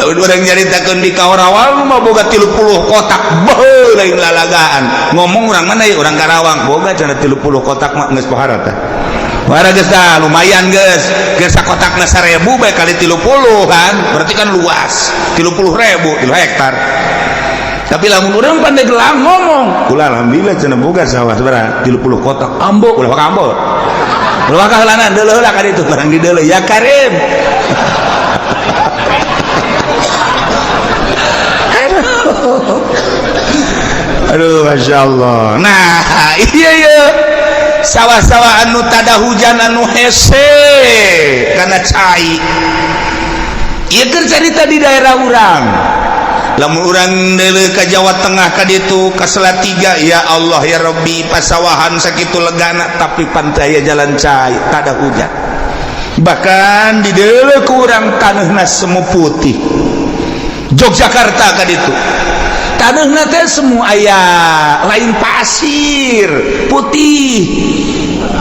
Urang nyaritakeun di Karawang mah boga 30 kotak, beuh, lain lalagaan. Ngomong urang mana ya, urang Karawang boga cenah 30 kotak mah geus pohara tah. Pohara geus dah, lumayan geus. Geus sakotakna 1000 bae kali 30 kan, berarti kan luas. 30.000, 3 hektar. Tapi lamun urang Pandeglang ngomong, kula alhamdulillah cenah boga sawah sabaraha? 30 kotak. Ambo, ulah ambo. Ulah kaheulanana deuleuh heula ka ditu, barang dideuleuh ya Karim. Aduh. Aduh, Masya Allah. Nah, iya iya. Sawah-sawah anu tada hujan, anu hese karena cai. Ieu keur carita di daerah urang. Lamun urang deuleuh ka Jawa Tengah, ka ditu ka Salatiga, ya Allah ya Rabbi, pasawahan sakitu legana, tapi pantai jalan cai, tada hujan. Bahkan di deuleuh ku urang taneuhna semu putih. Yogyakarta ka ditu taneuhna teh semua aya lain pasir putih,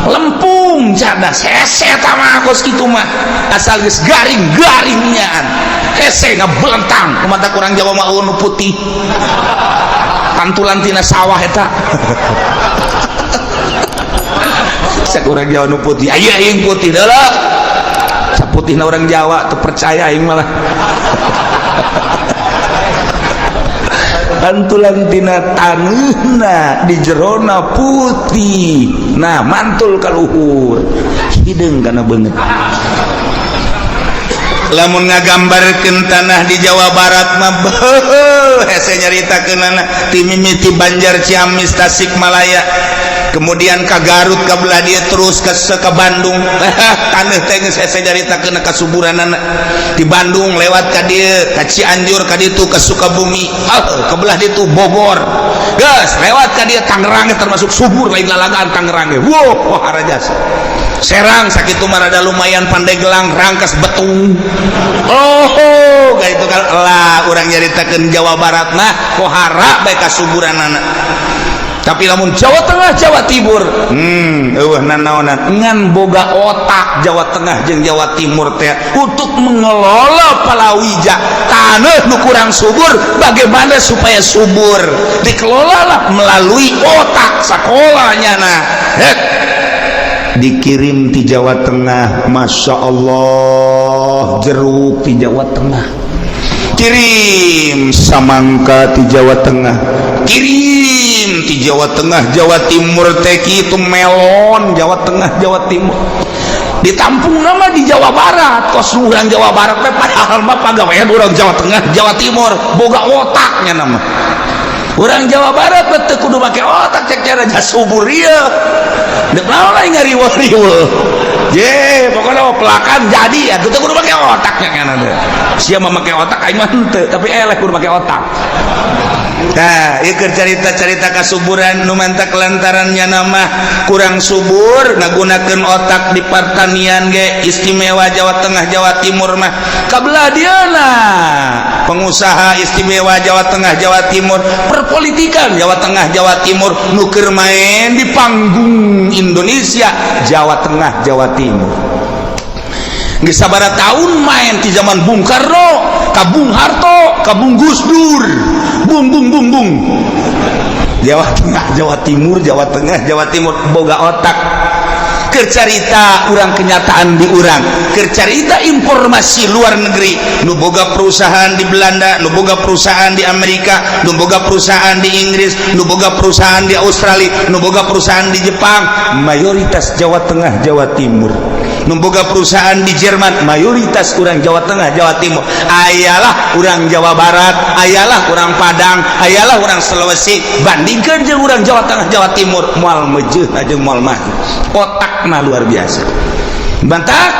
lempung cadas, hese eta mah. Kos kitu mah asal geus garing garingnya hese ngabelentang. Kumaha kurang Jawa mah nu putih pantulan tina sawah eta. Cek urang Jawa nu putih aya aing putih deuleu saputihna orang Jawa teu percaya aing malah. Pantulan tina taneuhna di jerona putih, nah mantul ka luhur, hideung kana beungeut. Lamun ngagambarkeun tanah di Jawa Barat mah beuh hese nyaritakeunana, ti mimiti Banjar, Ciamis, Tasikmalaya, kemudian ka Garut, ka belah dieu, terus ke Bandung, taneuh teh geus hese nyaritakeun kasuburanana. Di Bandung lewat ka dieu, ka Cianjur, ka ditu ka Sukabumi, ah, ke belah ditu Bogor, geus lewat ka dieu Tangerang, termasuk subur lain lalagaan Tangerang ge. Wow, wah rajas. Serang sakitu mah rada lumayan, Pandeglang, Rangkas Betung, oh kayak itu kan lah urang nyaritakeun Jawa Barat mah pohara bae kasuburanana. Tapi lamun Jawa Tengah, Jawa Timur, eueuh nanaonan, ngan boga otak Jawa Tengah jeung Jawa Timur teh untuk mengelola palawija tanah nu kurang subur, bagaimana supaya subur, dikelola lah melalui otak sekolahnya. Nah, hek dikirim di Jawa Tengah, Masya Allah, jeruk di Jawa Tengah, kirim samangka di Jawa Tengah, kirim di Jawa Tengah, Jawa Timur teh itu melon Jawa Tengah, Jawa Timur ditampung nama di Jawa Barat, kos urang Jawa Barat teh, padahal mah pagawean urang Jawa Tengah, Jawa Timur boga otaknya. Nama urang Jawa Barat teu kudu make otak, cek cara subur ieu. Dek naon lain ngariweuh-riweuh. Ye, pokoknya mau pelakan jadi ya, teu kudu make otaknya kan ada. Sia mah make otak, aing mah henteu, tapi eleh kudu make otak. Nah, ieu keur carita-carita kasuburan nu mantak lantarannya nama kurang subur ngagunakeun otak di pertanian ge istimewa Jawa Tengah, Jawa Timur mah. Kabelah dieuna pengusaha istimewa Jawa Tengah, Jawa Timur, perpolitikan Jawa Tengah, Jawa Timur, nu keur main di panggung Indonesia Jawa Tengah, Jawa Timur geus sabaraha tahun main di zaman Bung Karno, ka Bung Harto, ka Bung Gus Dur, bung bung bung bung. Jawa Tengah, Jawa Timur, Jawa Tengah, Jawa Timur boga otak. Keur carita urang, kenyataan di urang, keur carita informasi luar negeri, nu boga perusahaan di Belanda, nu boga perusahaan di Amerika, nu boga perusahaan di Inggris, nu boga perusahaan di Australia, nu boga perusahaan di Jepang, mayoritas Jawa Tengah, Jawa Timur. Nu boga perusahaan di Jerman, mayoritas orang Jawa Tengah, Jawa Timur. Ayalah orang Jawa Barat, ayalah orang Padang, ayalah orang Sulawesi, bandingkan jeung orang Jawa Tengah, Jawa Timur, moal mejeuh jeung moal mah otakna luar biasa. Bantak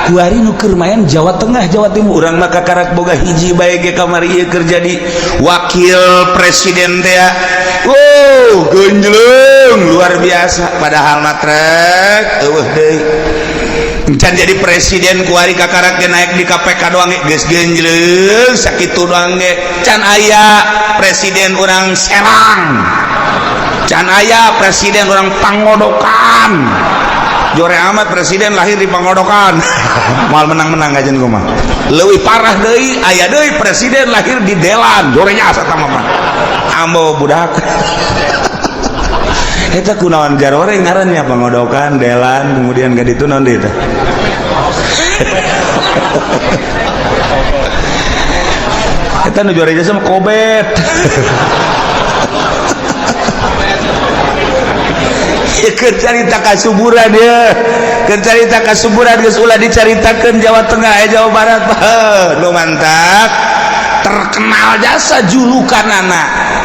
kuari nu keur main Jawa Tengah, Jawa Timur, urang mah kakarak boga hiji bae ge kamari ieu keur jadi wakil presiden teh. Wow, genjleng luar biasa, padahal mah trek eueuh deui. Can jadi presiden kuari kakarak ge naik di KPK doang ge geus genjleng sakitu doang ge. Can aya presiden urang Serang, can aya presiden urang Pangodokan. Jore amat presiden lahir di Pangodokan. Moal menang-menang kajian kumaha. Leuwih parah deui, aya deui presiden lahir di Delan. Jore jasa tah mah. Ambo budak. Eta kunaon jarore ngarannya Pangodokan, Delan, kemudian ka ditu naon deui teh? Eta nu jore jasa mah kobet. Keur carita kasuburan ya, keur carita kasuburan geus ulah dicaritakeun Jawa Tengah Jawa Barat. Nu mantap terkenal jasa julukanana,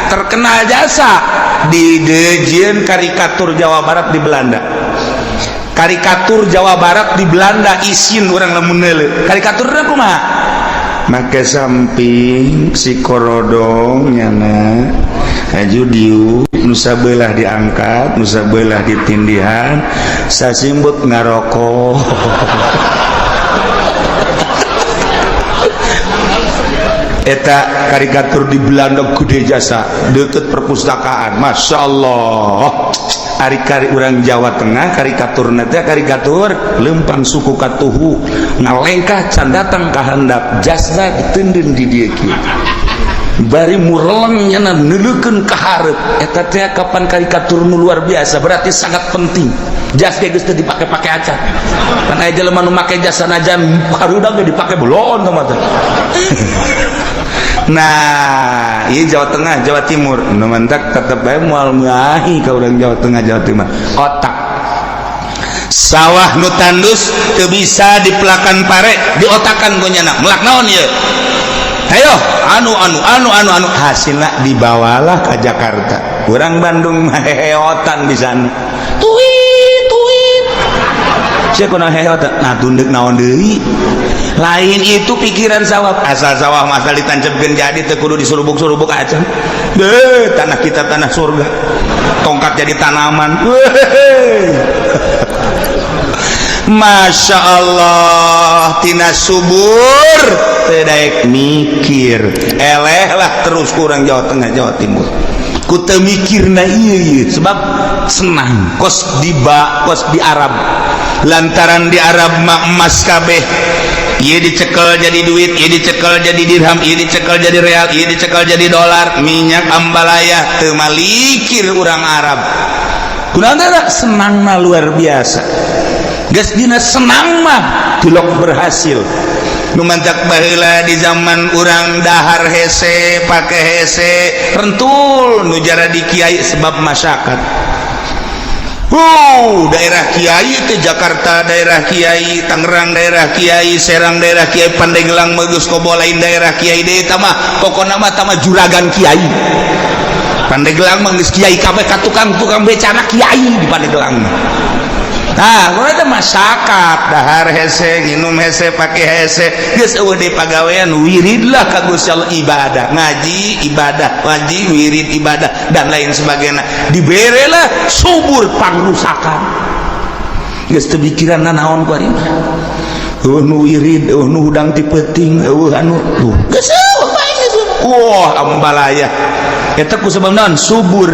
terkenal jasa di dijieun karikatur Jawa Barat di Belanda. Karikatur Jawa Barat di Belanda isin urang lamun neuleuh. Karikaturna kumaha? Make samping si korodong nyana haju diu, nusa belah diangkat, nusa belah ditindihan, sasimbut ngarokok. Eta karikatur di Belanda gede jasa deket perpustakaan. Masya Allah, ari-kari urang Jawa Tengah karikatur teh karikatur lempang suku katuhu ngalengkah can datang ka handap, jasna diteundeun di dieu kieu bari mureleng nyana neuleukeun ka hareup. Eta teh kapan karikatur nu luar biasa, berarti sangat penting. Jas ge geus teu dipake-pake acan, pan aya jelema nu make jas sanajan harudang ge dipake belon teh mah. Nah, iya Jawa Tengah, Jawa Timur, nu mantak tetep bae moal meahi ka urang Jawa Tengah, Jawa Timur. Otak sawah nu tandus teu bisa dipelakan pare, diotakan ku nyana. Melak naon ieu? Ayo, anu anu anu anu anu hasilna dibawalah ke Jakarta. Urang Bandung mah heheotan di sana. Tuit tuit. Sia kunaon heheotan? Nah, tunduk naon deui? Lain itu pikiran sawah, asal sawah masal ditancapkeun jadi teu kudu disurubuk-surubuk aja deh. Tanah kita tanah surga, tongkat jadi tanaman. Masya Allah, tina subur teu daek mikir eleh lah terus kurang Jawa Tengah Jawa Timur ku teu mikirna ieu ieu sebab senang kos di ba kos di Arab, lantaran di Arab mah emas kabeh. Ieu dicekel jadi duit, ieu dicekel jadi dirham, ieu dicekel jadi real, ieu dicekel jadi dolar, minyak ambalaya teu malikir urang Arab. Kunaon teh senangna luar biasa. Geus dina senang mah tilok berhasil. Nu mantak baheula di zaman urang dahar hese, pake hese, rentul nu jara di kiai sebab masyarakat. Daerah Kiai ke Jakarta, daerah Kiai Tangerang, daerah Kiai Serang, daerah Kiai Pandeglang, Megus Kobo lain daerah Kiai deui tama pokona mah tama juragan Kiai Pandeglang mah geus Kiai kabeh ka tukang-tukang becana Kiai di Pandeglang. Nah, urang teh masyarakat dahar hese, nginum hese, pake hese, geus eueuh deui pagawean, wiridlah ka Gusti Allah, ibadah, ngaji ibadah, ngaji wirid ibadah dan lain sebagainya. Diberelah subur pangrusakan. Geus teu pikiran naon ku ari mah. Eueuh nu wirid, eueuh nu hudang ti peuting, eueuh anu tuh. Geus eueuh bae geus. Wah, ambalaya. Eta ku sebab naon? Subur.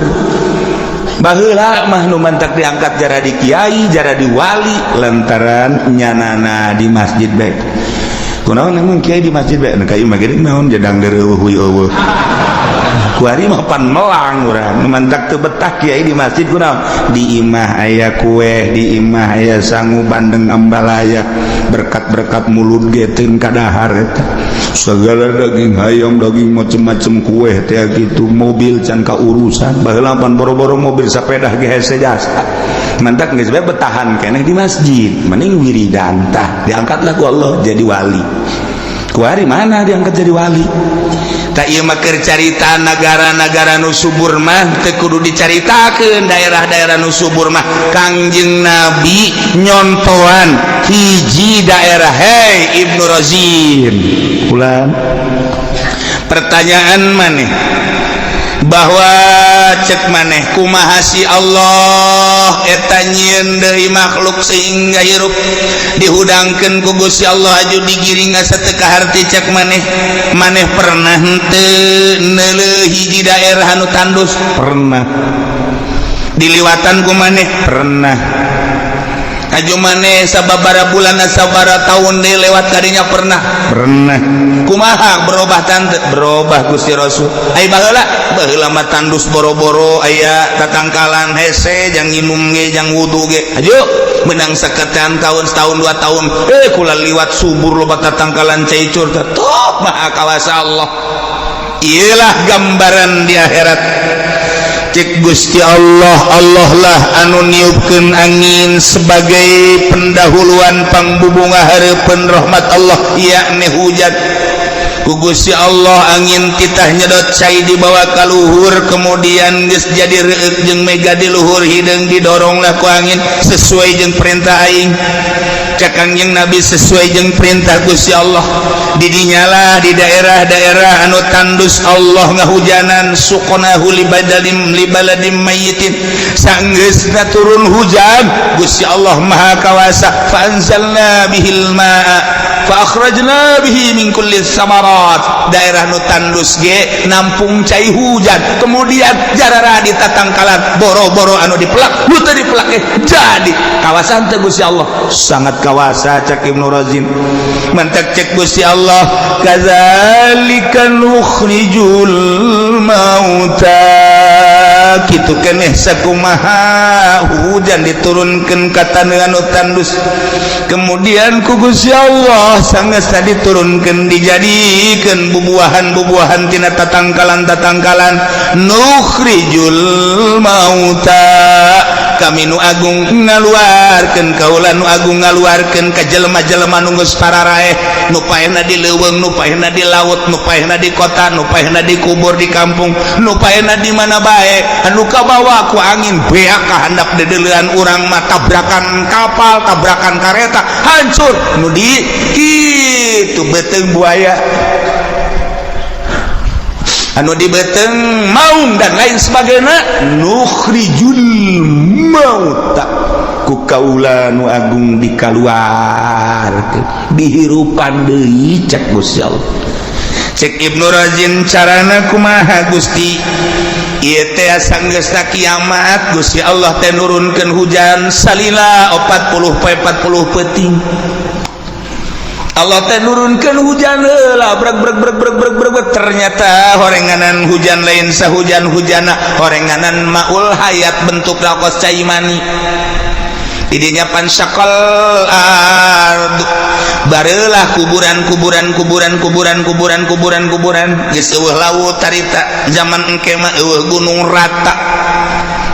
Baheula mah nu mantak diangkat jara di kiai, jara di wali lantaran nyanana di masjid bae. Kunaon emang kiai di masjid bae? Ka ieu mah geuning naon jedang deureuh eueuh. Kuari mah pan melang urang. Nu mantak teu betah kiai di masjid kunaon? Di imah aya kue, di imah aya sangu bandeng ambalaya, berkat-berkat mulut ge teu kadahar eta. Segala daging hayam, daging macem-macem, kue teh gitu, mobil can kaurusan. Baheula pan boro-boro mobil, sepeda ge hese jasa. Mantak geus bae betahan keneh di masjid, mending wiridan tah diangkatlah ku Allah jadi wali. Kuari mana diangkat jadi wali? Tak ieu mah keur carita negara-negara nu subur mah teu kudu dicaritakeun daerah-daerah nu subur mah. Kangjeng Nabi nyontoan hiji daerah. Hei Ibnu Razin, ulang pertanyaan maneh bahwa cek maneh kumaha si Allah eta nyieun deui makhluk sehingga hirup dihudangkeun ku Gusti Allah aju digiring asa teu kaharti cek maneh. Maneh pernah henteu neuleuh hiji daerah anu tandus? Pernah. Diliwatan ku maneh? Pernah. Aju maneh sababara bulan, sabara tahun deui lewat kadinya, pernah pernah kumaha berubah tante, berubah Gusti Rasul. Ai baheula, baheula mah tandus, boro-boro aya tatangkalan, hese jang nginum ge, jang wudu ge. Aju menang seketan tahun, setahun, 2 tahun, eh, kula liwat subur, loba tatangkalan, cai curhat. Tuh, maha kawasa Allah. Iyalah gambaran di akhirat. Cek Gusti Allah, Allah lah anu niupkeun angin sebagai pendahuluan pangbubunga hareupeun rahmat Allah, yakni hujan. Ku Gusti Allah angin titah nyedot cai dibawa ka luhur, kemudian geus jadi reueuk jeung mega di luhur, hideung didoronglah ku angin sesuai jeung perintah aing. Cek Kangjeng Nabi, sesuai jeung perintah Gusti Allah. Didinyalah di daerah-daerah anu tandus Allah ngahujanan. Suqnahu libadalim libaladim mayyitin. Sanggeusna turun hujan, Gusti Allah Maha Kawasa, fa anzalna bihil ma'a fa akhrajna bihi min kulli samarat. Daerah nu tandus ge nampung cai hujan, kemudian jarara di tatangkalan, boro-boro anu dipelak, nu teu dipelak ge jadi kawasan teh. Gusti Allah sangat kawasa, cek Ibnu Razin. Mantak cek Gusti Allah, kadzalika nukhrijul mauta. Kitu keneh sakumaha hujan diturunkeun ka taneuh anu tandus, kemudian ku Gusti Allah sanggeus diturunkeun dijadikeun bubuahan-bubuahan tina tatangkalan-tatangkalan. Nukhrijul mauta, kami nu agung ngaluarkeun, kaula nu agung ngaluarkeun ka jelema-jelema nu geus pararaeh, nu paehna di leuweung, nu paehna di laut, nu paehna di kota, nu paehna di kubur di kampung, nu paehna di mana bae, anu kabawa ku angin beak ka handap dedeulean urang mah, tabrakan kapal, tabrakan kareta, hancur. Nu di kitu beuteung buaya, anu di beuteung maung, dan lain sebagainya. Nukhrijul mauta, ku kaula nu agung dikaluarkeun, dihirupan deui, cek Gusti Allah. Cek Ibnu Razin, carana kumaha, Gusti? Ieu teh sanggeusna kiamat, Gusti Allah teh nurunkeun hujan salila 40 poe 40 peuting. Allah teh nurunkeun hujan heula, breg breg breg breg breg breg. Ternyata horenganan hujan lain sahujan hujana, horenganan maul hayat, bentuk kos cai mani. Didinya fansyaqal ardu, barelah kuburan kuburan kuburan kuburan kuburan kuburan kuburan. Geus eueuh laut tarita, zaman engke mah eueuh gunung rata.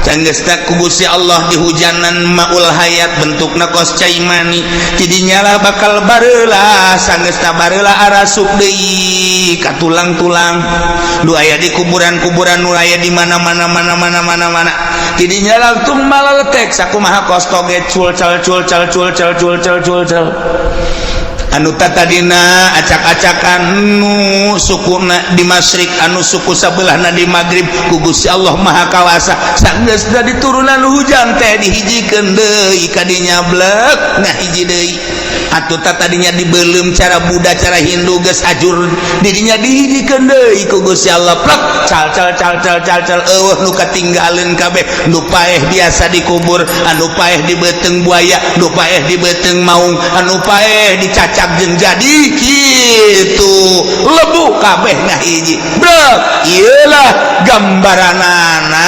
Sanggeus ku Gusti Allah dihujanan maul hayat, bentukna kos cai mani. Tidinya lah bakal barelah. Sanggeusna barelah, arasup deui ka tulang-tulang nu aya di kuburan-kuburan, nu aya di mana-mana mana mana mana mana. Tidinya langsung malaletek sakumaha kos toge, cul cal cul cal cul cal cul cal cul cal. Anu tadina acak-acakan, nu sukuna di masyrik, anu suku sabelahna di maghrib, ku Gusti Allah Maha Kawasa sanggeus diturunan hujan teh dihijikeun deui kadinya, blek nah hiji deui. Atuh tadinya dibelum cara Buddha, cara Hindu, geus ajur. Didinya dihijikeun deui ku Gusti Allah, plek cal cal cal cal cal cal, eueuh nu katinggaleun kabeh. Nu paeh biasa dikubur, anu paeh di beuteung buaya, nu paeh di beuteung maung, anu paeh dicacak jeung jadi kitu lebu, kabeh ngahiji, brek. Iyalah gambaranana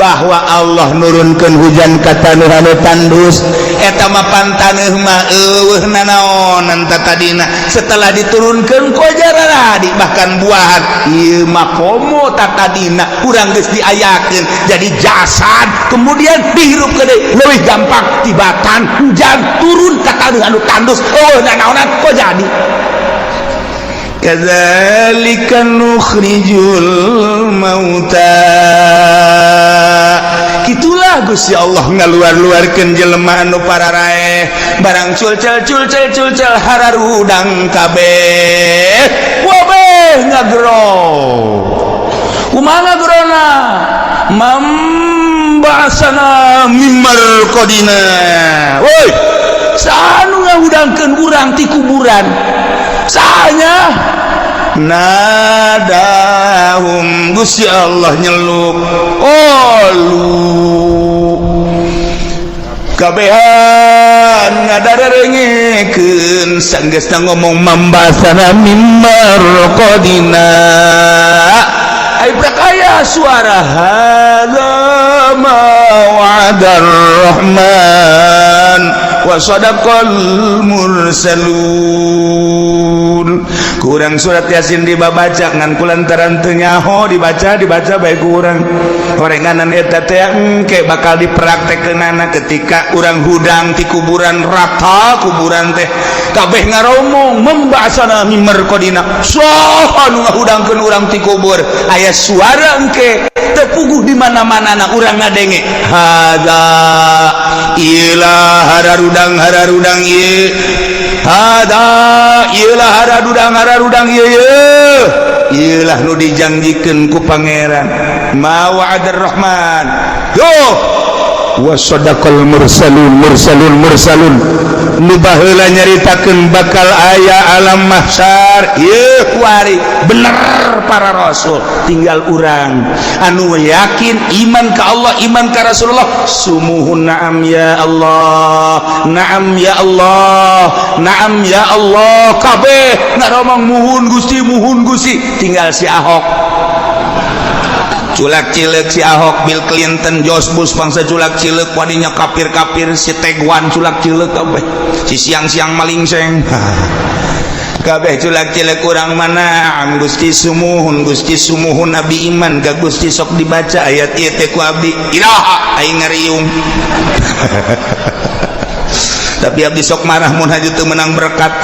bahwa Allah nurunkeun hujan ka taneuh anu tandus. Eta mah pan taneuh mah eueuh nanaonan tadina, setelah diturunkeun kojaradi, bahkan buahan. Ieu mah komo tatadina urang geus diayakeun jadi jasad, kemudian dihirup deui, leuwih gampang tibatan hujan turun ka taneuh anu tandus, eueuh nanaonan, kok jadi. Kadzalika nukhrijul mauta. Itulah Gusti Allah ngaluar-luarkeun jelema anu pararaeh. Barang culcel culcel culcel, hararudang kabeh, wabeh ngagero. Kumaha ngagerona? Man ba'asana mim marqadina, woi, saha nu ngahudangkeun urang ti kuburan? Sahanya? Nadahum, Gusti Allah nyeluk, qalu. Kabehan ngadarengekeun sanggeusna ngomong man ba'atsana mim marqadina, ai aya suara, hadza ma wa'adar rahman wa sadaqal mursalun. Kurang surat Yasin dibaca ngan kulantaran teu nyaho dibaca, dibaca bae kurang horenganan eta teh engke bakal dipraktekkeunana ketika urang hudang ti kuburan. Rata kuburan teh kabeh ngaromong, man ba'atsana mim marqadina, saha nu ngahudangkeun urang ti kubur? Aya suara engke teu puguh di mana-mana na urang ngadenge, hadza, ilah hararudang hararudang ieu, hadza, ilah hararudang hararudang ieu, ieu ieulah nu dijanjikeun ku Pangeran, ma wa'adar rahman yo wa sadaqal mursalun. Mursalun, mursalun nu baheula nyaritakeun bakal aya alam mahsyar ieu kuari bener para rasul. Tinggal urang anu yakin iman ka Allah, iman ka Rasulullah, sumuhun, na'am ya Allah, na'am ya Allah, na'am ya Allah. Kabeh ngaromong, muhun Gusti, muhun Gusti. Tinggal si Ahok culak cilek, si Ahok, Bill Clinton, George Bush bangsa culak cilek wadinya, kafir-kafir si Tegwan culak cilek kabeh, si siang-siang malingseng kabeh culak cilek. Urang mana, am Gusti, sumuhun Gusti, sumuhun, abdi iman ka Gusti. Sok dibaca ayat ieu teh ku abdi, iraha aing ngariung? Tapi abdi sok marah mun haju teu menang berkat.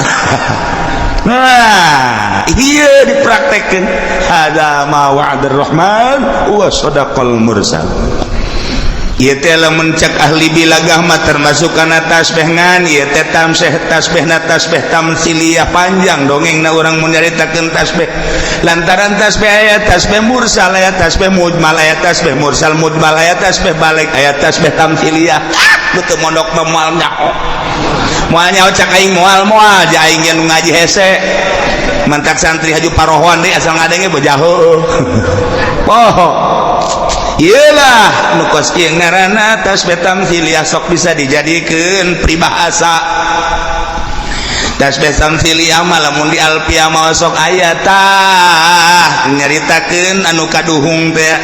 Nah, iya dipraktekkan, hadza ma wa'adar rahman wa sadaqal mursal. Ieu teh lamun cek ahli bilagah mah termasuk kana tasbih, ngan ieu teh tamseh tasbihna tasbih tamsiliyah. Panjang dongengna urang mun nyaritakeun tasbih, lantaran tasbih aya tasbih mursal, aya tasbih mujmal, aya tasbih mursal mujmal, aya tasbih balik, aya tasbih tamsiliyah. Ah, nu teu mondok mah moal nyaho, moal nyaho. Cak aing moal, moal ja aing nu ngaji hese mantak santri haju parohoan deui, asal ngadenge bojaho poho. Iyalah nu kos ieu ngaranna tasbih tamsiliyah, sok bisa dijadikeun peribahasa. Tasbih tamsiliyah mah lamun di alfiah mah sok aya tah nyaritakeun anu kaduhung teh,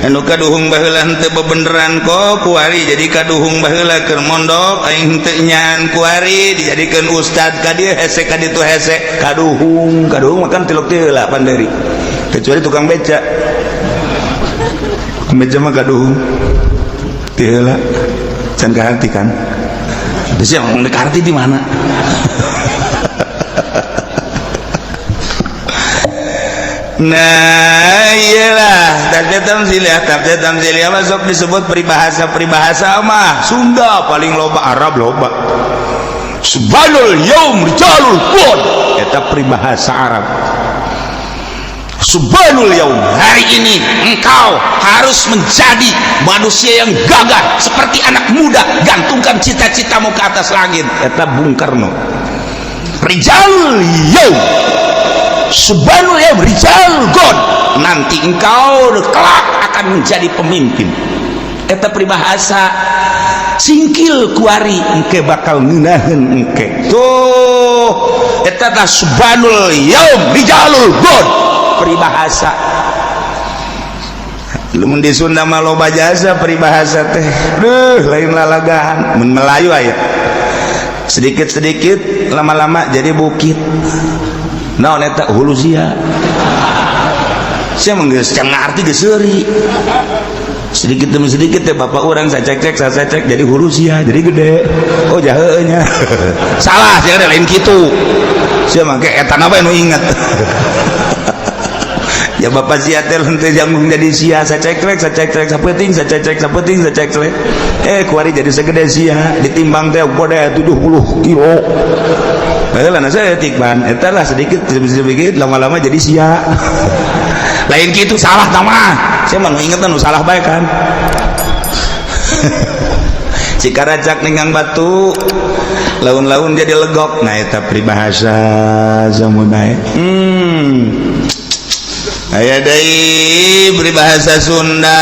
anu kaduhung baheula henteu bebeneran kok kuari jadi kaduhung. Baheula keur mondok aing henteu nyan, kuari dijadikeun ustad, ka dieu hese, ka ditu hese, kaduhung. Kaduhung makan tilok teh heula panderi, kecuali tukang beca. Beca mah kaduhung ti heula can kaharti kan. Terus yang ngomong kaharti di mana? Nah, iyalah tasbih tamsiliyah. Tasbih tamsiliyah masuk disebut peribahasa. Peribahasa mah Sunda paling loba, Arab loba. Subhanul yaum rijalul qad, eta peribahasa Arab. Subhanul yaum, hari ini engkau harus menjadi manusia yang gagah seperti anak muda, gantungkan cita-citamu ke atas langit, eta Bung Karno. Rijal yaum, subhanul yaum rijal god, nanti engkau kelak akan menjadi pemimpin, eta peribahasa. Singkil kuari engke bakal ngeunaheun engke tuh, eta tah subhanul yaum rijalul god, peribahasa. Lamun di Sunda mah loba jasa peribahasa teh, duh, lain lalagan. Mun Melayu aya sedikit-sedikit lama-lama jadi bukit. Naon eta? Hulu sia. Sia mah geus can ngarti, geus seuri sedikit demi sedikit teh. Bapak urang saya cek cek, saya cek, jadi hulu sia jadi gede. Oh, jahe nya salah sia, ada lain kitu. Sia mah eta apa nu inget ya, bapak sia teh henteu janggung jadi sia. Saya ceklek, saya ceklek sapeting, saya cecek sapeting, saya ceklek, eh kuari jadi segede sia. Ditimbang teh gede 70 kilo. Baheula saya tikban eta lah, sedikit sedikit lama-lama jadi sia. Lain gitu, salah mah. Saya mah inget nu salah bae kan. Cikaracak ninggang batu, laun-laun jadi legok. Nah, eta peribahasa samu bae. Aya deui peribahasa Sunda,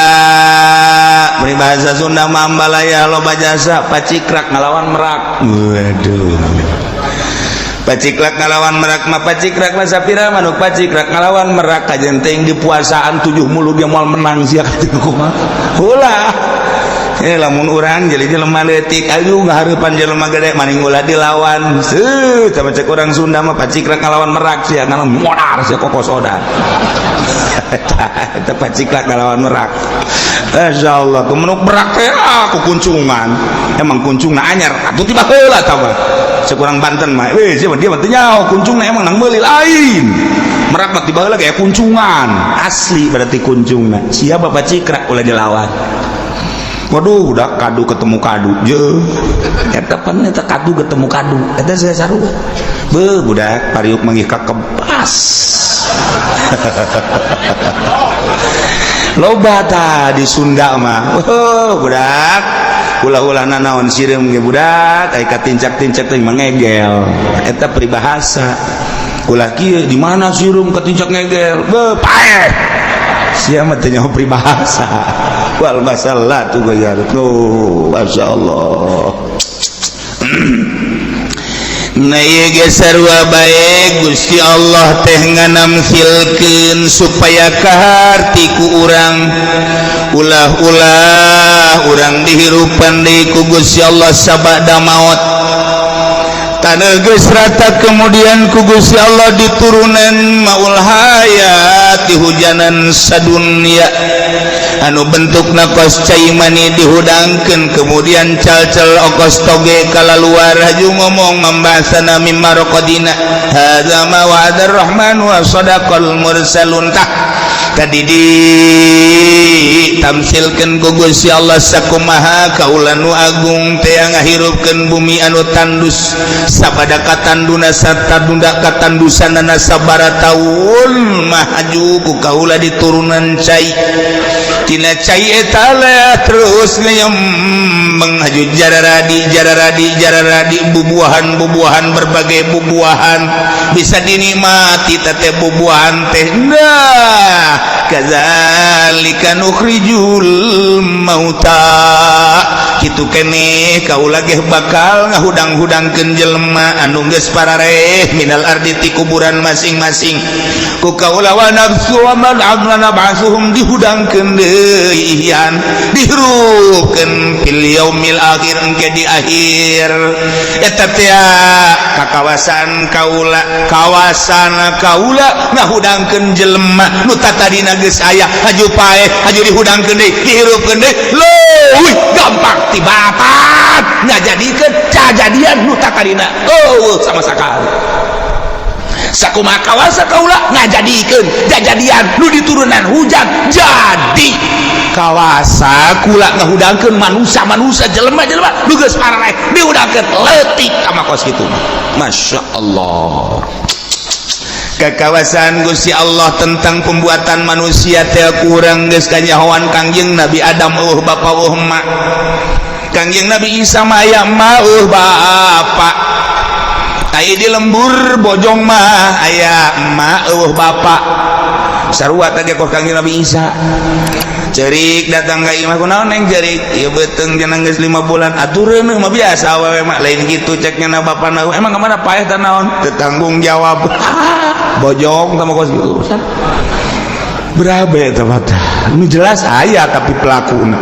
peribahasa. Bahasa Sunda mah ambalaya loba jasa, pacikrak ngalawan merak. Waduh, paciklak ngalawan merak mah, pacikrak mah sapira manuk pacikrak ngalawan merak, kajen teuing di puasaan tujuh mulu dia moal menang sia kumaha ulah. Eh, lamun urang jadi jelema leutik ayu ngahareupan jelema gede, maning ulah dilawan. Seuh, sama cek urang Sunda mah pacikrak ngalawan merak, sia ngalawan modar sia kokos odar. Eta paciklak ngalawan merak. Masya Allah, kemenuk merak teh aku kuncungan. Emang kuncungna anyar atuh tiba heula tah mah. Cek urang Banten mah, weh, siapa dia mah teu nyaho kuncungna emang nang meuli lain. Merak mah tiba heula gaya kuncungan. Asli berarti kuncungna. Siapa pacikrak ulah dilawan. Waduh, udah kadu ketemu kadu. Je. Eta pan eta kadu ketemu kadu. Eta saya sarua. Beuh, budak pariuk manggih ka kebas. Loba tah di Sunda mah. Oh, budak. Ulah-ulah nanaon sireum ge budak, ai katincak-tincak teh mangegel. Eta peribahasa. Ulah kieu di mana sireum katincak ngegel? Beuh, paeh. Sia mah teu nyaho peribahasa. Wal masalah tuh gayar. Oh, Masya Allah. Nah, ieu ge sarua bae Gusti Allah teh nganamsilkeun supaya kaharti ku urang, ulah-ulah urang dihirupan deui ku Gusti Allah sabada maot. Taneuh geus rata, kemudian ku Gusti Allah diturunan maul hayat, dihujanan sadunya anu bentukna kos cai mani, dihudangkeun, kemudian cal-cal okos toge kalaluar, haju ngomong mambasana mimma raqadina hadza ma wa'adar rahman wa sadaqal mursalun. Tah, tadi di tamsilkeun ku Gusti Allah sakumaha kaula nu agung teh ngahirupkeun bumi anu tandus, sabada katanduna satadunda katandusanana sabara taun mah haju ku kaula diturunan cai. Tina cai eta terus ngeyem menghaju jararadi jararadi jararadi bubuahan bubuahan, berbagai bubuahan bisa dinikmati teh bubuahan teh. Nah, kadzalika nukhrijul mauta, kitu keneh kaula ge bakal ngahudang-hudangkeun jelema anu geus parareh minal ardi ti kuburan masing-masing ku kaula, wa nafsu wa man amla nab'asuhum, dihudangkeun deui ihyan, dihirupkeun fil yaumil akhir, engke di akhir. Eta teh ka kawasan kaula, kawasan kaula ngahudangkeun jelema nu tatadina geus aya, haju paeh, haju dihudangkeun deui, dihirupkeun deui, leuwih gampang tibatan ngajadikeun cajadian nu tatadina oh sama sakali. Sakumaha kawasa kaula ngajadikeun jajadian nu diturunan hujan jadi kawasa kula ngahudangkeun manusia-manusia, jelema-jelema nu geus parareh dihudangkeun leutik kama kos kitu. Masya Allah, kekawasan Gusti Allah tentang pembuatan manusia teh kurang geus kanyahoan. Kangjeng Nabi Adam eueuh bapa, eueuh emak. Kangjeng Nabi Isa mah aya emak, eueuh bapa. Aya di lembur Bojong mah aya emak, eueuh bapa, sarua teh kos Kangjeng Nabi Isa. Cerik datang ka imah, kunaon, Neng, cerik? Ieu beuteung cenah geus 5 bulan atuh reuneuh mah biasa awewe mah, lain kitu ceknya na bapana. Emang kemana paeh teh, naon teu tanggung jawab? Bojong sama kos gitu berapa eta mah. Ini jelas aya tapi pelakuna.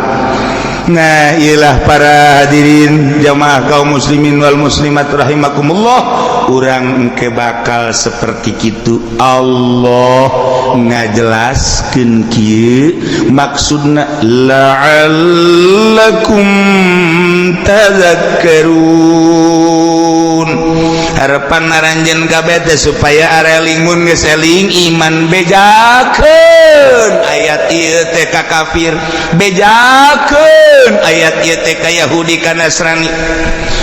Nah, ialah para hadirin jamaah kaum muslimin wal muslimat rahimakumullah, urang engke bakal seperti kitu. Allah ngajelaskeun kieu maksudna la'allakum tadhakkarun, harapan aranjeun kabeh teh supaya areling mun geus eling iman. Bejakeun ayat ieu teh ka kafir, bejakeun ayat ieu teh ka Yahudi, ka Nasrani.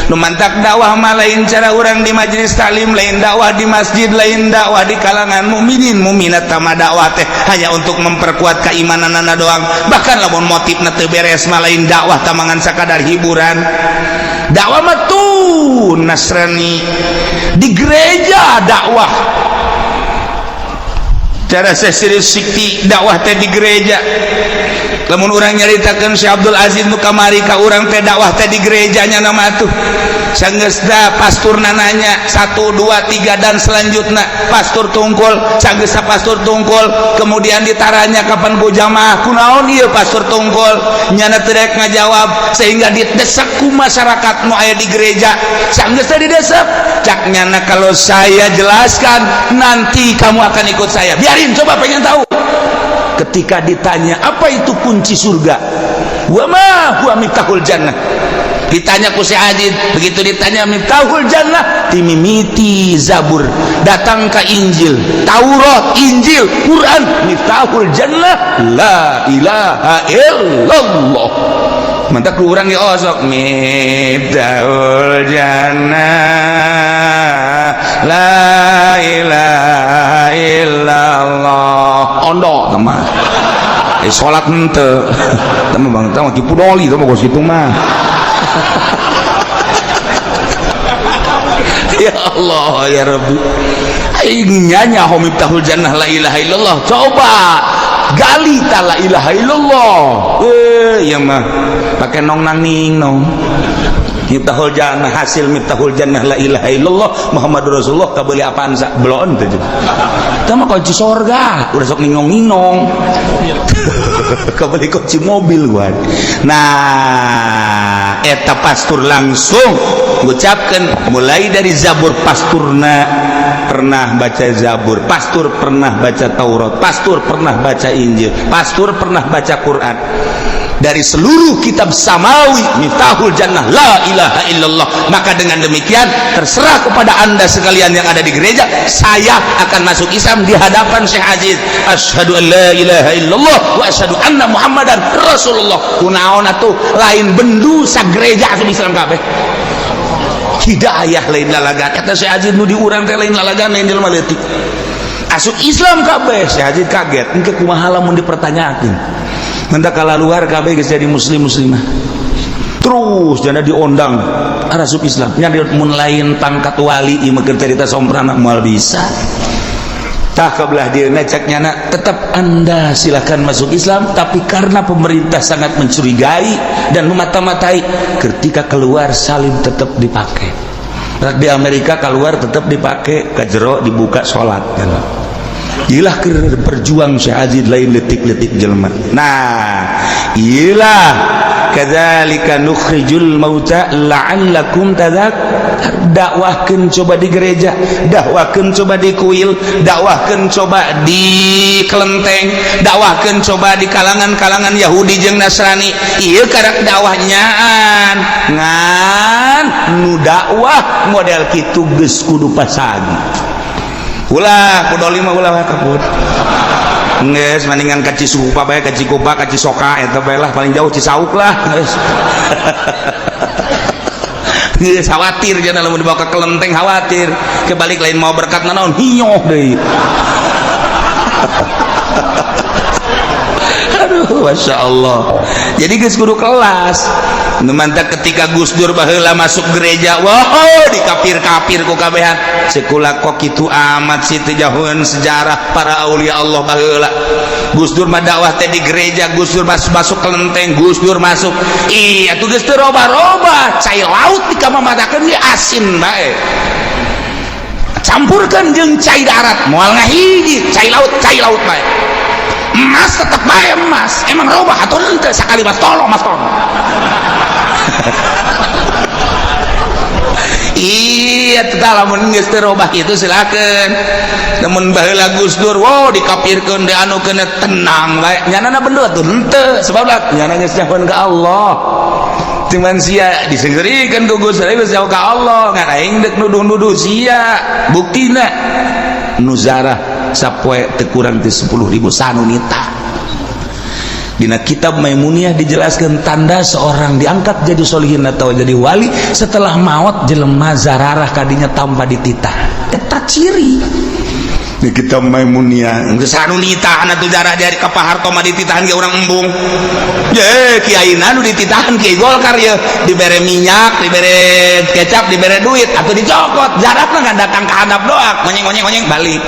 Nu mantak dakwah mah lain cara urang di majelis taklim, lain dakwah di masjid, lain dakwah di kalangan mukminin mukminat. Tama dakwah teh hanya untuk memperkuat keimananana doang. Bahkan lamun motifna teu beres mah lain dakwah, tamangan sakadar hiburan dakwah mah. Tuh Nasrani di gereja dakwah, cara serius sikti dakwah teh di gereja. Lamun urang nyaritakeun Syekh Abdul Aziz nu kamari ka urang teh dakwah teh di gerejanya nama tuh. Sanggeus da pasturna nanya 1 2 3 dan selanjutnya pastur tungkul, sanggeus pastur tungkul, kemudian ditaranya kapan ku jamaah, kunaon ieu pastur tungkul? Nyana teu rek ngajawab sehingga didesak ku masyarakat nu aya di gereja. Sanggeus teh didesek, cak nyana kalau saya jelaskan nanti kamu akan ikut saya. Biarin, coba pengen tahu. Ketika ditanya apa itu kunci surga, wa ma huwa miftahul jannah, ditanya ku si Adid, begitu ditanya miftahul jannah, timimiti Zabur datang ke Injil, Taurat, Injil, Quran, miftahul jannah la ilaha illallah. Mantap kurang ya osok miftahul jannah la ilaha illallah. Ondo teman salat henteu teman bang teh mah pudoli teh mah kos kitu mah. Ya Allah ya Rabbi, aing nyaho miftahul jannah la ilaha illallah, coba gali ta la ilaha illallah. Ya mah pakai nong nang ning nong miftahul jannah, hasil miftahul jannah la ilaha illallah Muhammadur Rasulullah kabeli apaan sa belon teh teh mah kunci sorga udah sok ningong ningong kabeli kunci mobil gua. Nah eta pastur langsung ngucapkeun mulai dari Zabur, pasturna pernah baca Zabur, pastur pernah baca Taurat, pastur pernah baca Injil, pastur pernah baca Quran. Dari seluruh kitab samawi miftahul jannah la ilaha illallah. Maka dengan demikian terserah kepada anda sekalian yang ada di gereja, saya akan masuk Islam di hadapan Syekh Aziz. Asyhadu an la ilaha illallah wa asyhadu anna Muhammadan Rasulullah. Kunaon atuh lain bendu sa gereja asup Islam kabeh. Hidayah lain lalagan eta Syekh Aziz nu diurang teh lain lalagan, lain jelema leutik. Asup Islam kabeh. Syekh Aziz kaget, engke kumaha lamun dipertanyakeun. Mentak kala luar kabeh geus jadi muslim muslimah. Terus jana diondang asup Islam. Nya mun lain pangkat wali ieu mah cerita somprana moal bisa. Tah kabelah dieuna cek nyana tetap anda silakan masuk Islam, tapi karena pemerintah sangat mencurigai dan memata-matai, ketika keluar salim tetap dipakai. Di Amerika keluar tetap dipakai, ke jero dibuka salat kan. Ilah keur berjuang Syekh Aziz lain letik-letik jelema. Nah, ilah kadzalika nukhrijul mauta la'allakum tadzak. Dakwahkeun coba di gereja, dakwahkeun coba di kuil, dakwahkeun coba di kelenteng, dakwahkeun coba di kalangan-kalangan Yahudi jeung Nasrani. Ieu karak dakwah nyaan. Ngan nu dakwah model kitu geus kudu pasagi. Ulah kudoli mah ulah kaput. Geus mendingan ka Cisupa bae, ka Cikupa, ka Cisoka eta bae lah, paling jauh Cisauk lah geus. Geus khawatir jana lamun dibawa ke kelenteng khawatir. Kebalik lain mau berkat nanaon hinyoh deui. Aduh, Masya Allah. Jadi geus kudu kelas. Nu mantak ketika Gus Dur baheula masuk gereja, wow dikapir-kapir ku kabehan. Sekula kok kitu amat sih teu jauheun sejarah para aulia Allah baheula. Gus Dur mah dakwah teh di gereja, Gus Dur masuk kelenteng, Gus Dur masuk. Ih, atuh geus teu roba-roba, cai laut dikamamatakeun ge asin bae. Campurkeun jeung cai darat, moal ngahiji, cai laut bae. Emas tetap bae emas, emang robah atau henteu sakali mas tolong mas tolong. Iya tetap lamun geus teu robah kitu silakeun. Lamun baheula Gus Dur wow dikapirkeun di anu keuna tenang bae. Nyanana bendu atuh henteu sebab lah nyana geus nyahoan ka Allah. Cuman sia disenggerikeun ku Gus Dur geus nyaho ka Allah, ngan aing deuk nuduh-nuduh sia. Buktina nu zarah sapoe teu kurang ti 10.000 sanunita. Dina kitab Maimuniyah dijelaskan tanda seorang diangkat jadi solihin atau jadi wali setelah maut jelema zararah kadinya tanpa dititah. Eta ciri. Di kitab Maimuniyah geus sanunita atuh zarah dari ka Pak Harto mah dititahan ge urang embung. Ye kiaina nu dititahan kiai Golkar ye dibere minyak, dibere kecap, dibere duit atuh dicokot. Zarahna nggak datang ke hadap doa, ngonyeng-ngonyeng balik.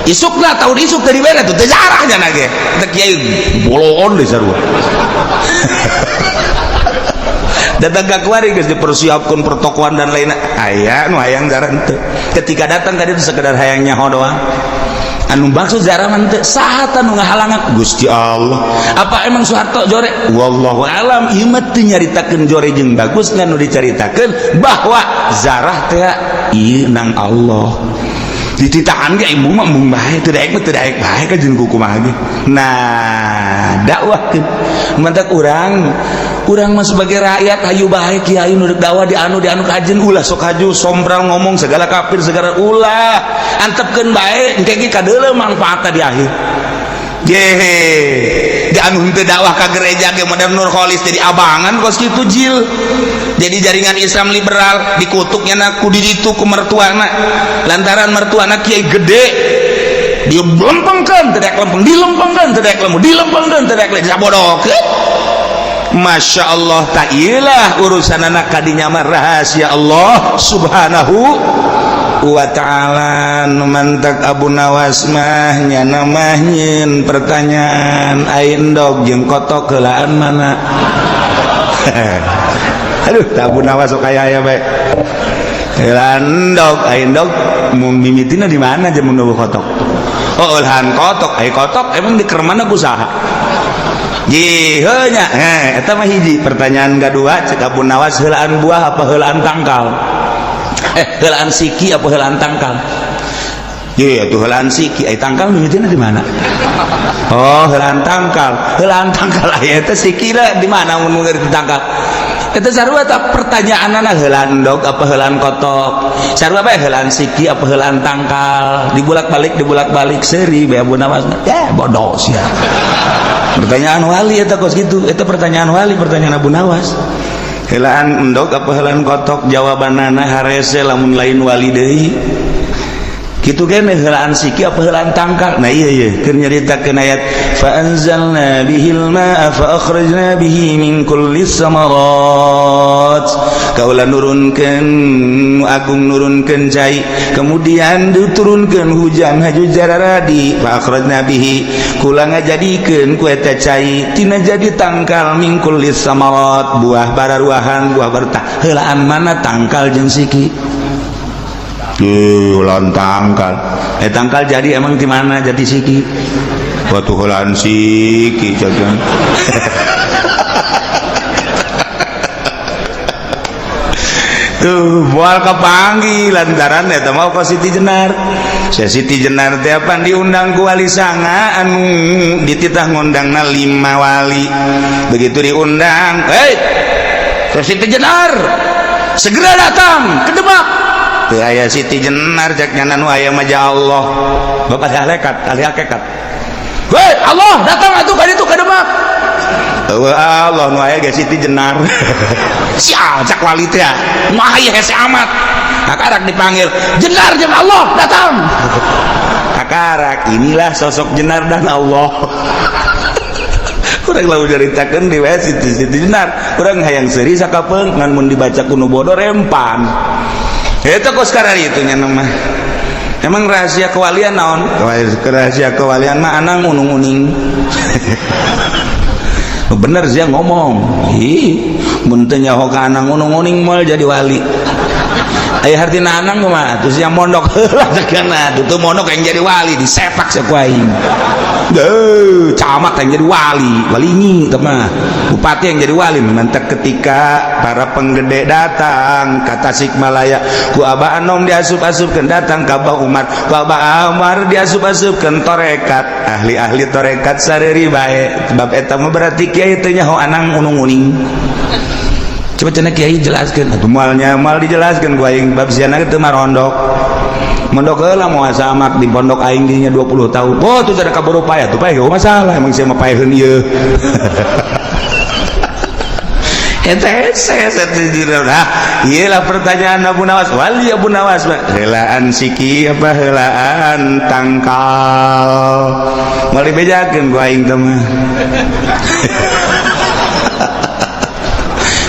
Isukna tahun isuk teu dibere tuh teu zarah nya ge. Teh kiai boloon deui sarua. Datang ka kuari geus dipersiapkeun pertokoan dan lainnya, aya nu hayang zarah henteu. Ketika datang ka ditu sekedar hayang nyaho doang. Anu maksud zarah mah henteu, saha tah nu ngahalangan? Gusti Allah. Apa emang Soeharto jore? Wallahu alam, ieu mah teu nyaritakeun jore jeung bagus, ngan nu dicaritakeun bahwa zarah teh ieu nang Allah. Dititahan ge embung mah embung bae, teu daek mah teu daek bae ka jeung kumaha ge. Nah, dakwahkeun. Mantak urang urang mah sebagai rakyat hayu bae kiai nu dakwah di anu kajen ulah sok haju sombral ngomong segala kafir segala ulah antepkeun bae engke ge kadeuleu manfaatna di akhir. Gehe di anu henteu dakwah ka gereja ge modern Nur Kholis jadi abangan kos kitu jil. Jadi jaringan Islam liberal dikutuknya na ku diditu ku mertuana lantaran mertuana kiai gede dilempengkeun teu daek lempeng, dilempengkeun teu daek lempeng, dilempengkeun teu daek lempeng, sabodokeun. Masya Allah, tak ilah urusan anak kadinya mah rahasia Allah subhanahu wa ta'ala. Nu mantak Abu Nawas mah nyana mah nyeun pertanyaan ai endog jeung kotok heulaan mana. Aduh, Abu Nawas sok aya aya bae. Heulaan endog, ai endog mun mimitina di mana jeung mun kotok? Oh, heulaan kotok, ai kotok emang di kermana ku saha? Jiheunya, eta mah hiji pertanyaan kedua cek Abu Nawas, heulaan buah apa heulaan tangkal? Heulaan siki apa heulaan tangkal? Iya, tuh heulaan siki, ai tangkal mimitina di mana? Oh, heulaan tangkal. Heulaan tangkal aya teh siki lah di mana mun ngerti tangkal? Eta sarua tak pertanyaanana heulaan endog apa heulaan kotok? Sarua bae heulaan siki apa heulaan tangkal? Dibulak-balik dibulak-balik seuri bae Abu Nawas. Ya bodoh sia. Pertanyaan wali eta kos kitu, eta pertanyaan wali, pertanyaan Abu Nawas. Heulaan endog apa heulaan kotok? Jawabanana harese lamun lain wali deui. Kitu kene heulaan siki apa heulaan tangkal? Nah iya iya, keur nyaritakeun ayat fa anzalna bihil ma'a fa akhrajna bihi min kulli samarat. Kaula nurunkeun agung nurunkeun cai, kemudian diturunkeun hujan haju jararadi, fa akhrajna bihi kula ngajadikeun ku eta cai tina jadi tangkal min kulli samarat, buah bararuahan, buah bertah. Heulaan mana tangkal jeung siki? Heulaan tangkal. Tangkal jadi emang di mana jadi siki? Waktu heulaan siki jajan. Tuh moal kapanggih lantaran eta mah ka Siti Jenar. Saya Siti Jenar teh apan diundang ku wali sanga anu dititah ngundangna 5 wali. Begitu diundang, "Hei, Siti Jenar, segera datang ke Demak." Teu aya Siti Jenar cek nyana nu aya mah ja Allah. Bapak hakikat, ahli hakikat. Hei, Allah datang atuh ka ditu ka Demak. Eueuh Allah nu aya ge Siti Jenar. Sial cak wali teh. Nu aya hese amat. Kakarak dipanggil, "Jenar jeung Allah datang." Kakarak inilah sosok Jenar dan Allah. Kurang lalu caritakeun di wae Siti Siti Jenar. Urang hayang seuri sakapeung ngan mun dibaca ku nu bodoh rempan. Eta kos sekarang itu nya mah. Emang rahasia kewalian naon? Rahasia kewalian mah anang unung-uning. Bener sih ngomong. Ih, mun teu nyaho ka anang unung-uning moal jadi wali. Aya hartina anang mah terus yang mondok heula sakana tuh mondok yang jadi wali disepak ku aing. Deuh, camat yang jadi wali, walinyi teh mah. Bupati yang jadi wali. Mantak ketika para penggede datang ka Tasikmalaya ku Abah Anom diasup-asupkeun, datang ka Abah Umar ku Abah Umar diasup-asupkeun torekat, ahli-ahli torekat sareuri bae sebab eta mah berarti kiai teh nyaho anang unung-uning. Coba cenah kiai jelaskeun atuh moalnya moal dijelaskeun ku aing bab siana teu marondok. Mondok heula moal samak di pondok aing dinya 20 tahun. Oh tuh ada kabur payah tuh payah masalah emang sia mah paeheun ieu. Eta hese nah, iyalah pertanyaan Abu Nawas, wali Abu Nawas mah heulaan siki apa heulaan tangkal. Moal dibejakeun ku aing teh mah.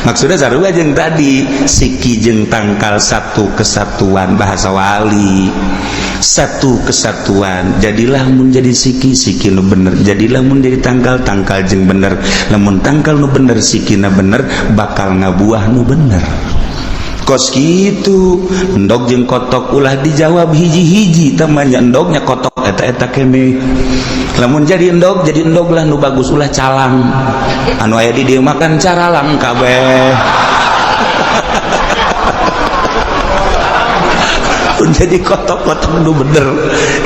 Maksudnya sarua jeung tadi, siki jeung tangkal satu kesatuan, bahasa wali satu kesatuan. Jadilah mun jadi siki, siki nu bener. Jadilah mun jadi tangkal, tangkal jeung bener. Lamun tangkal nu bener, sikina bener, bakal ngabuah nu bener. Kos gitu endog jeung kotok ulah dijawab hiji-hiji temannya, endognya kotok eta eta kene. Lamun jadi endog, jadi endog lah nu bagus, ulah calang. Anu aya di dieu makan caralang kabeh. Jadi kotok-kotok nu bener,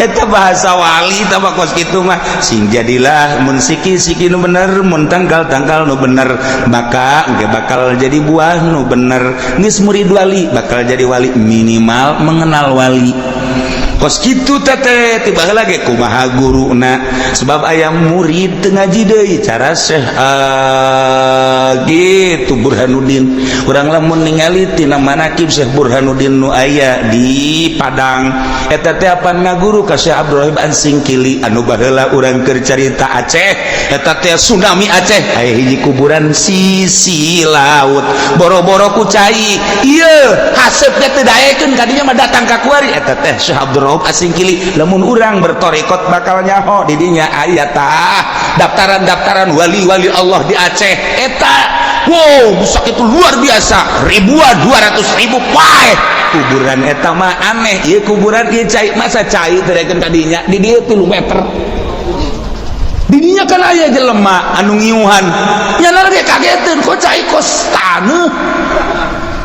eta bahasa wali. Eta mah kos kitu mah. Sing jadilah mun siki, siki nu bener, mun tangkal, tangkal nu bener, maka engke bakal jadi buah nu bener. Geus murid wali, bakal jadi wali, minimal mengenal wali. Kos kitu teh tiba lagi kumaha guruna, sebab aya murid teu ngaji deui cara Syekh gitu Burhanuddin. Urang lamun ningali tina manakib Syekh Burhanuddin nu aya di Padang eta teh, apan ngaguru ka Syekh Abdurrahim An-Singkili anu baheula urang keur carita Aceh eta teh, tsunami Aceh, aya hiji kuburan sisi laut, boro-boro ku cai ieu haseup teh daekeun kadinya mah datang ka kuari. Eta teh Syekh Abdurrahim Asingkili. Lamun urang bertorikot bakal nyaho didinya aya tah daftaran-daftaran wali-wali Allah di Aceh eta. Wow, bisa itu luar biasa, ribuan, 200 ribu pae kuburan eta mah. Aneh ieu kuburan ieu, cai masa cai teu daekeun kadinya? Di dieu 3 meter didinya kan aya jelema anu ngiuhan nya lagi kageteun, kok cai kos taneuh,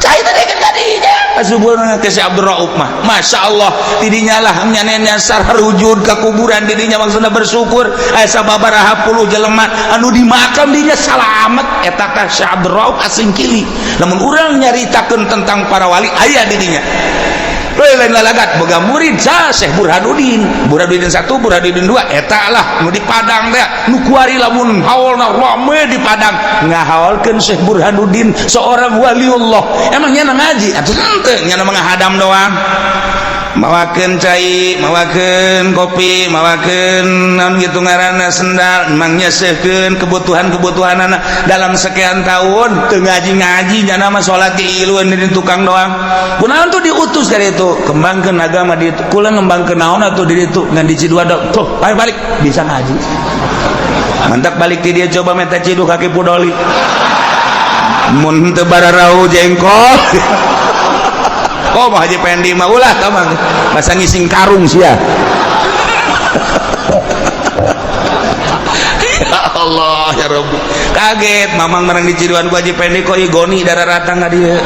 cai teh daekeun kadinya. Asubuhna ke si Abdul Rauf mah, Masya Allah, tidinya lah nyanenya sarujud ke kuburan didinya, maksudna bersyukur aya sababaraha puluh jelema anu di makam dinya salamet. Eta ka Syekh Abdul Rauf Asingkili. Lamun urang nyaritakeun tentang para wali, aya didinya. Lain lalagat boga murid sa Syekh Burhanuddin, Burhanuddin satu, Burhanuddin dua, eta lah nu di Padang teh, nu kuari lamun haolna rame di Padang ngahaolkeun Syekh Burhanuddin, seorang waliullah. Emang nya ngaji atuh henteu, nya mah ngahadam doang, mawakeun cai, mawakeun kopi, mawakeun naon gitu ngaranna, sendal. Emang nyesehkeun kebutuhan-kebutuhan anak dalam sekian tahun teu ngaji-ngaji, nya mah salat di iluan di tukang doang. Kunaon tuh diutus dari itu kembangkeun agama di itu? Kula ngembangkeun naon atuh di ditu ngan di Ciduadok tuh? Balik balik bisa ngaji, mantap. Balik ti dia coba minta ciduk kaki pudoli mun teu bararau jengkol. Oh, mah Haji Pendi mah ulah tamang masa ngising karung sia. Ya Allah ya Rabbi, kaget mamang marang di Ciduan ku Haji Pendi, kok ieu goni darah ratang ka dieu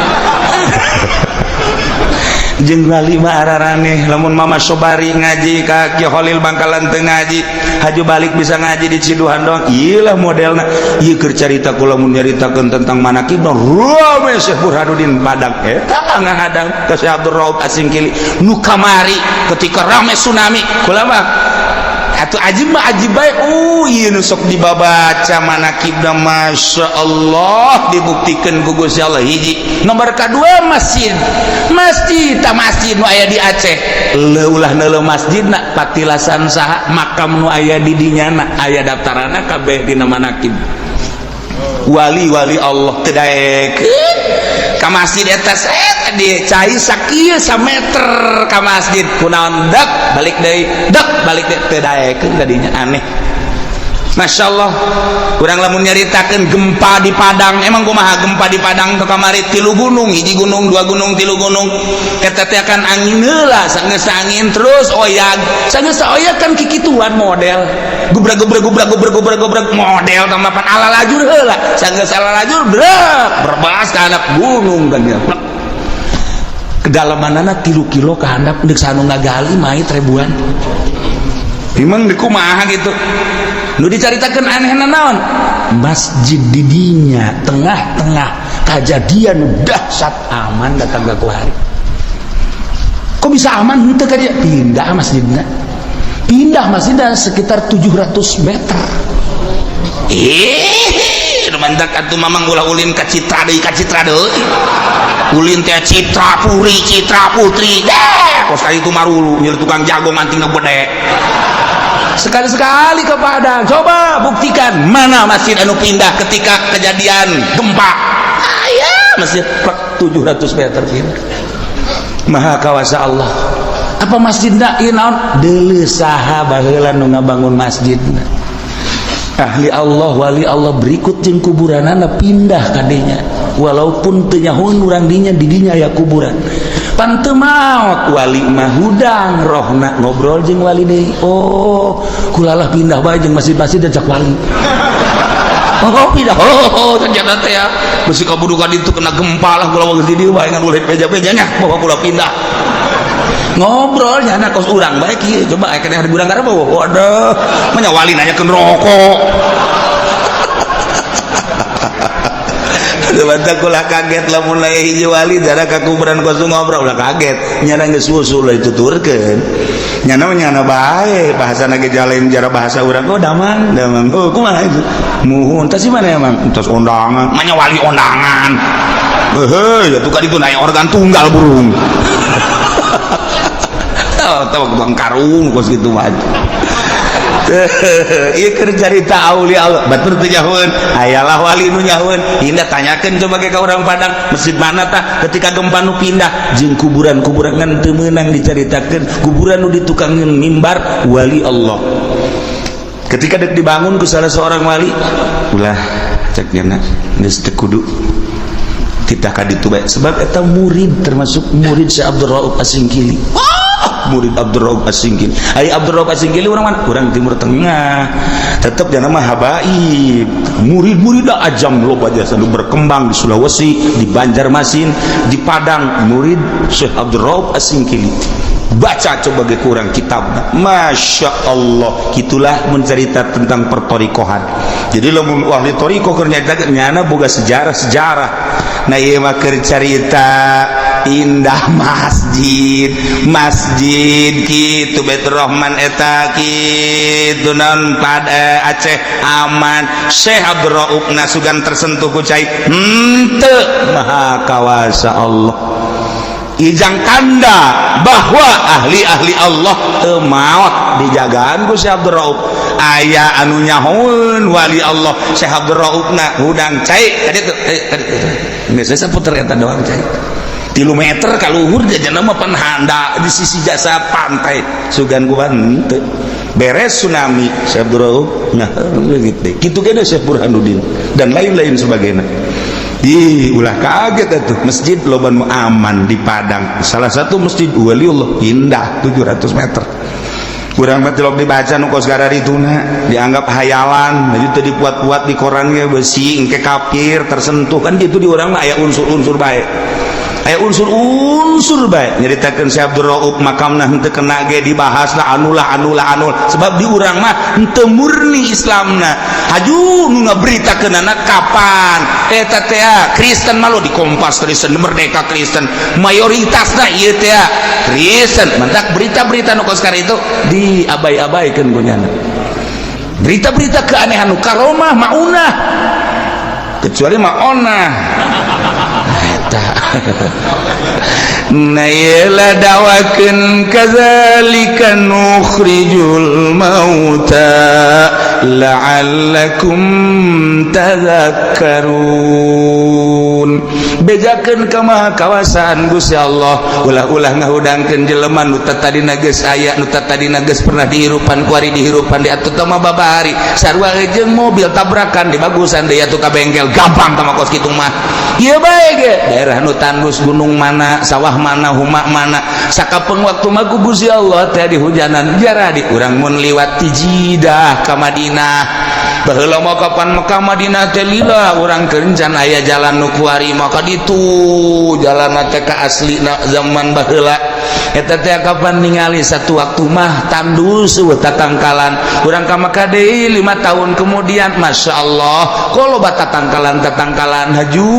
jeung wali mah araraneh. Lamun Mama Sobari ngaji ka Ki Khalil Bangkalan teu ngaji, haju balik bisa ngaji di Ciduhan doang. Ieu lah modelna ieu keur carita. Kula mun nyaritakeun tentang manakib rame Syekh Burhanuddin Padang eta ngahadang ka Syekh Abdul Rauf Asingkili nu kamari ketika rame tsunami. Kula mah atuh ajib mah ajib bae. Oh, ieu nu sok dibabaca manakibna, Masya Allah, dibuktikan ku Gusti Allah. Hiji, nomor kedua, masjid, masjid ta masjid nu aya di Aceh. Leulah neuleuh masjidna, patilasan saha, makam nu aya di dinya na aya daftaranna kabeh dina manakib wali-wali Allah. Teu daekeun ka masjid eta, set di cai sakieu sameter ka masjid, kunaon dek balik deui, dek balik deui, teu daekeun tadinya. Aneh, Masya Allah. Kurang lamun nyaritakeun gempa di Padang, emang kumaha gempa di Padang tuh kamari? Tilu gunung, hiji gunung, dua gunung, tilu gunung. Eta teh kan angin heula, sanggeus angin terus oyag, sanggeus oyag kan kikituan model gubrak gubrak gubrak gubrak gubrak gubrak model tamapan ala lajur heula, sanggeus ala lajur brek berbas ka handap gunung kan ya. Kedalamanana 3 kilo ke handap, deuk sanu ngagali mayit ribuan. Emang di kumaha gitu nu dicaritakeun? Aneh naon masjid didinya tengah-tengah kejadian dahsyat aman datang ke kuari? Kok bisa aman henteu ka dia? Pindah masjidna, pindah masjidna sekitar 700 meter. Eh, nu mantak atuh mamang ulah ulin ka Citra deui, ka Citra deui ulin teh, Citra Puri, Citra Putri deh. Kos kali itu marulu nyeri tukang jago manting gede. Sekali-sekali ke Padang, coba buktikan mana masjid anu pindah ketika kejadian gempa. Aya. Masjid plek 700 meter pindah. Maha kawasa Allah. Apa masjidna ieu naon? Deuleu saha baheula nu ngabangun masjidna. Ahli Allah, wali Allah berikut jeung kuburanana pindah kadenya. Walaupun teu nyahoeun urang dinya, di dinya aya kuburan. Pan teu maot wali mah, hudang rohna ngobrol jeung wali deui. Oh, kulalah pindah bae jeung masjid-masjid cak wali. Oh, pindah. Oh, ternyata teh ya. Besi kabudukan itu kena gempa lah, kula geus di dieu bae ngan ulah beja-bejanya bawa kula pindah. Ngobrol nya kos urang bae kieu, coba aya keneh di urang garap. Waduh, mah wali nanyakeun rokok. Coba kula kaget lamun aya hiji wali darah ka kuburan kos ngobrol, ulah kaget. Nyana geus usul lah dituturkeun. Nyana mah nyana bae bahasana ge jalain jara bahasa urang. Oh, damang, damang. Oh, kumaha itu? Muhun, tas mana emang? Entos undangan. Manya wali undangan. Heuh, ya tuh kan itu naik organ tunggal burung. Tahu bang karung kos gitu mah. Ieu keur carita aulia Allah. Batur teu nyahoeun, ayalah wali nu nyahoeun. Indah tanyakeun coba ke ka urang Padang, masjid mana tah ketika gempa nu pindah jeung kuburan-kuburan ngan teu meunang dicaritakeun, kuburan nu ditukangkeun mimbar wali Allah. Ketika dek dibangun ku salah seorang wali, ulah cek nyana geus teu kudu titah ka ditu bae sebab eta murid, termasuk murid Syekh Abdul Rauf Asingkili. Murid Abdul Rauf Asingkili. Ari Abdul Rauf Asingkili urang mana? Urang Timur Tengah. Tetep jangan mah habaib. Murid-murid ajam loba jasa nu berkembang di Sulawesi, di Banjarmasin, di Padang, murid Syekh Abdul Rauf Asingkili. Baca coba ge kurang kitab. Masya Allah, gitulah mencerita tentang pertorikohan. Jadi lamun ahli toriko keur nyarita nyana boga sejarah-sejarah. Nah, ieu mah keur carita indah masjid, masjid kitu Baitur Rahman eta kitu naon pada Aceh aman. Syekh Abdul Rauf nasugan tersentuh ku cai henteu. Maha kawasa Allah. Ijang tanda bahwa ahli-ahli Allah teu maot dijagaan ku Syekh Abdul Rauf. Aya anu nyahoeun wali Allah Syekh Abdul Rauf na hudang cai kaditu kaditu. Geus saputer eta doang cai 3 meter ka luhur jajana mah pan handa di sisi jasa pantai sugan ku henteu. Beres tsunami Syekh Abdul Rauf nah gitu kitu kene Syekh Burhanuddin dan lain-lain sebagainya. Ih, ulah kaget atuh masjid loba nu aman di Padang. Salah satu masjid waliullah indah 700 meter. Kurang mah tilok dibaca nu kos gararituna dianggap hayalan, jadi teu dipuat-puat di korannya besi engke kafir tersentuh kan gitu. Di urang mah aya unsur-unsur bae. Aya unsur-unsur bae nyaritakeun Syekh Abdul Rauf makamna henteu kena ge dibahas lah anulah anulah anul sebab di urang mah henteu murni Islamna. Haju nu ngaberitakeunana kapan eta teh Kristen malu di Kompas Kristen Merdeka Kristen mayoritasna ieu teh Kristen mentak berita-berita nu kos itu diabai-abaikeun ku nyana. Berita-berita keanehan nu karomah maunah kecuali maonah eta. Nah, ieu dawakeun kadzalika nukhrijul mauta la'allakum tadhakkarun. Bejakeun ka maha kawasaan Gusti Allah, ulah-ulah ngahudangkeun jelema nu tadina geus aya, nu tadina geus pernah dihirupan kuari dihirupan di atuh mah babari sarua jeung mobil tabrakan di bagusan deui atuh ka bengkel gampang tah kos kitu mah. Ieu bae ge daerah nu tandus, gunung mana, sawah mana, huma mana, sakapeung waktu mah ku Gusti Allah teh dihujanan jarah di urang mun liwat ti Jidah ka Madinah. Baheula mah kapan Mekah Madinah teh lila urang kencan aya jalan nu kuari maka ditu jalan teh ka aslina zaman baheula eta teh. Kapan ningali satu waktu mah tandus eueuh tatangkalan. Urang ka Mekah deui 5 tahun kemudian, Masya Allah kalau tatangkalan tatangkalan haju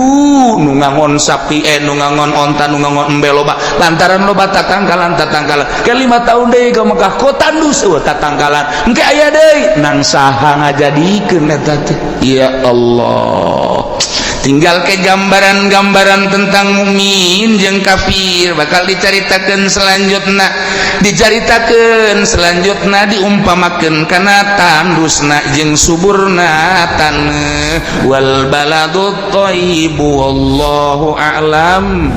nu ngangon sapi, nu ngangon onta, nu ngangon embe loba lantaran loba tatangkalan tatangkalan. Ke 5 tahun deui ka Mekah kok tandus eueuh tatangkalan engke aya deui nang saha ngajadikeun eta teh. Ya Allah. Tinggal ke gambaran-gambaran tentang mukmin jeung kafir bakal dicaritakeun selanjutna, dicaritakeun selanjutna, diumpamakeun kana tandusna jeung suburna taneuh. Wal baladut thayyibu, wallahu a'lam.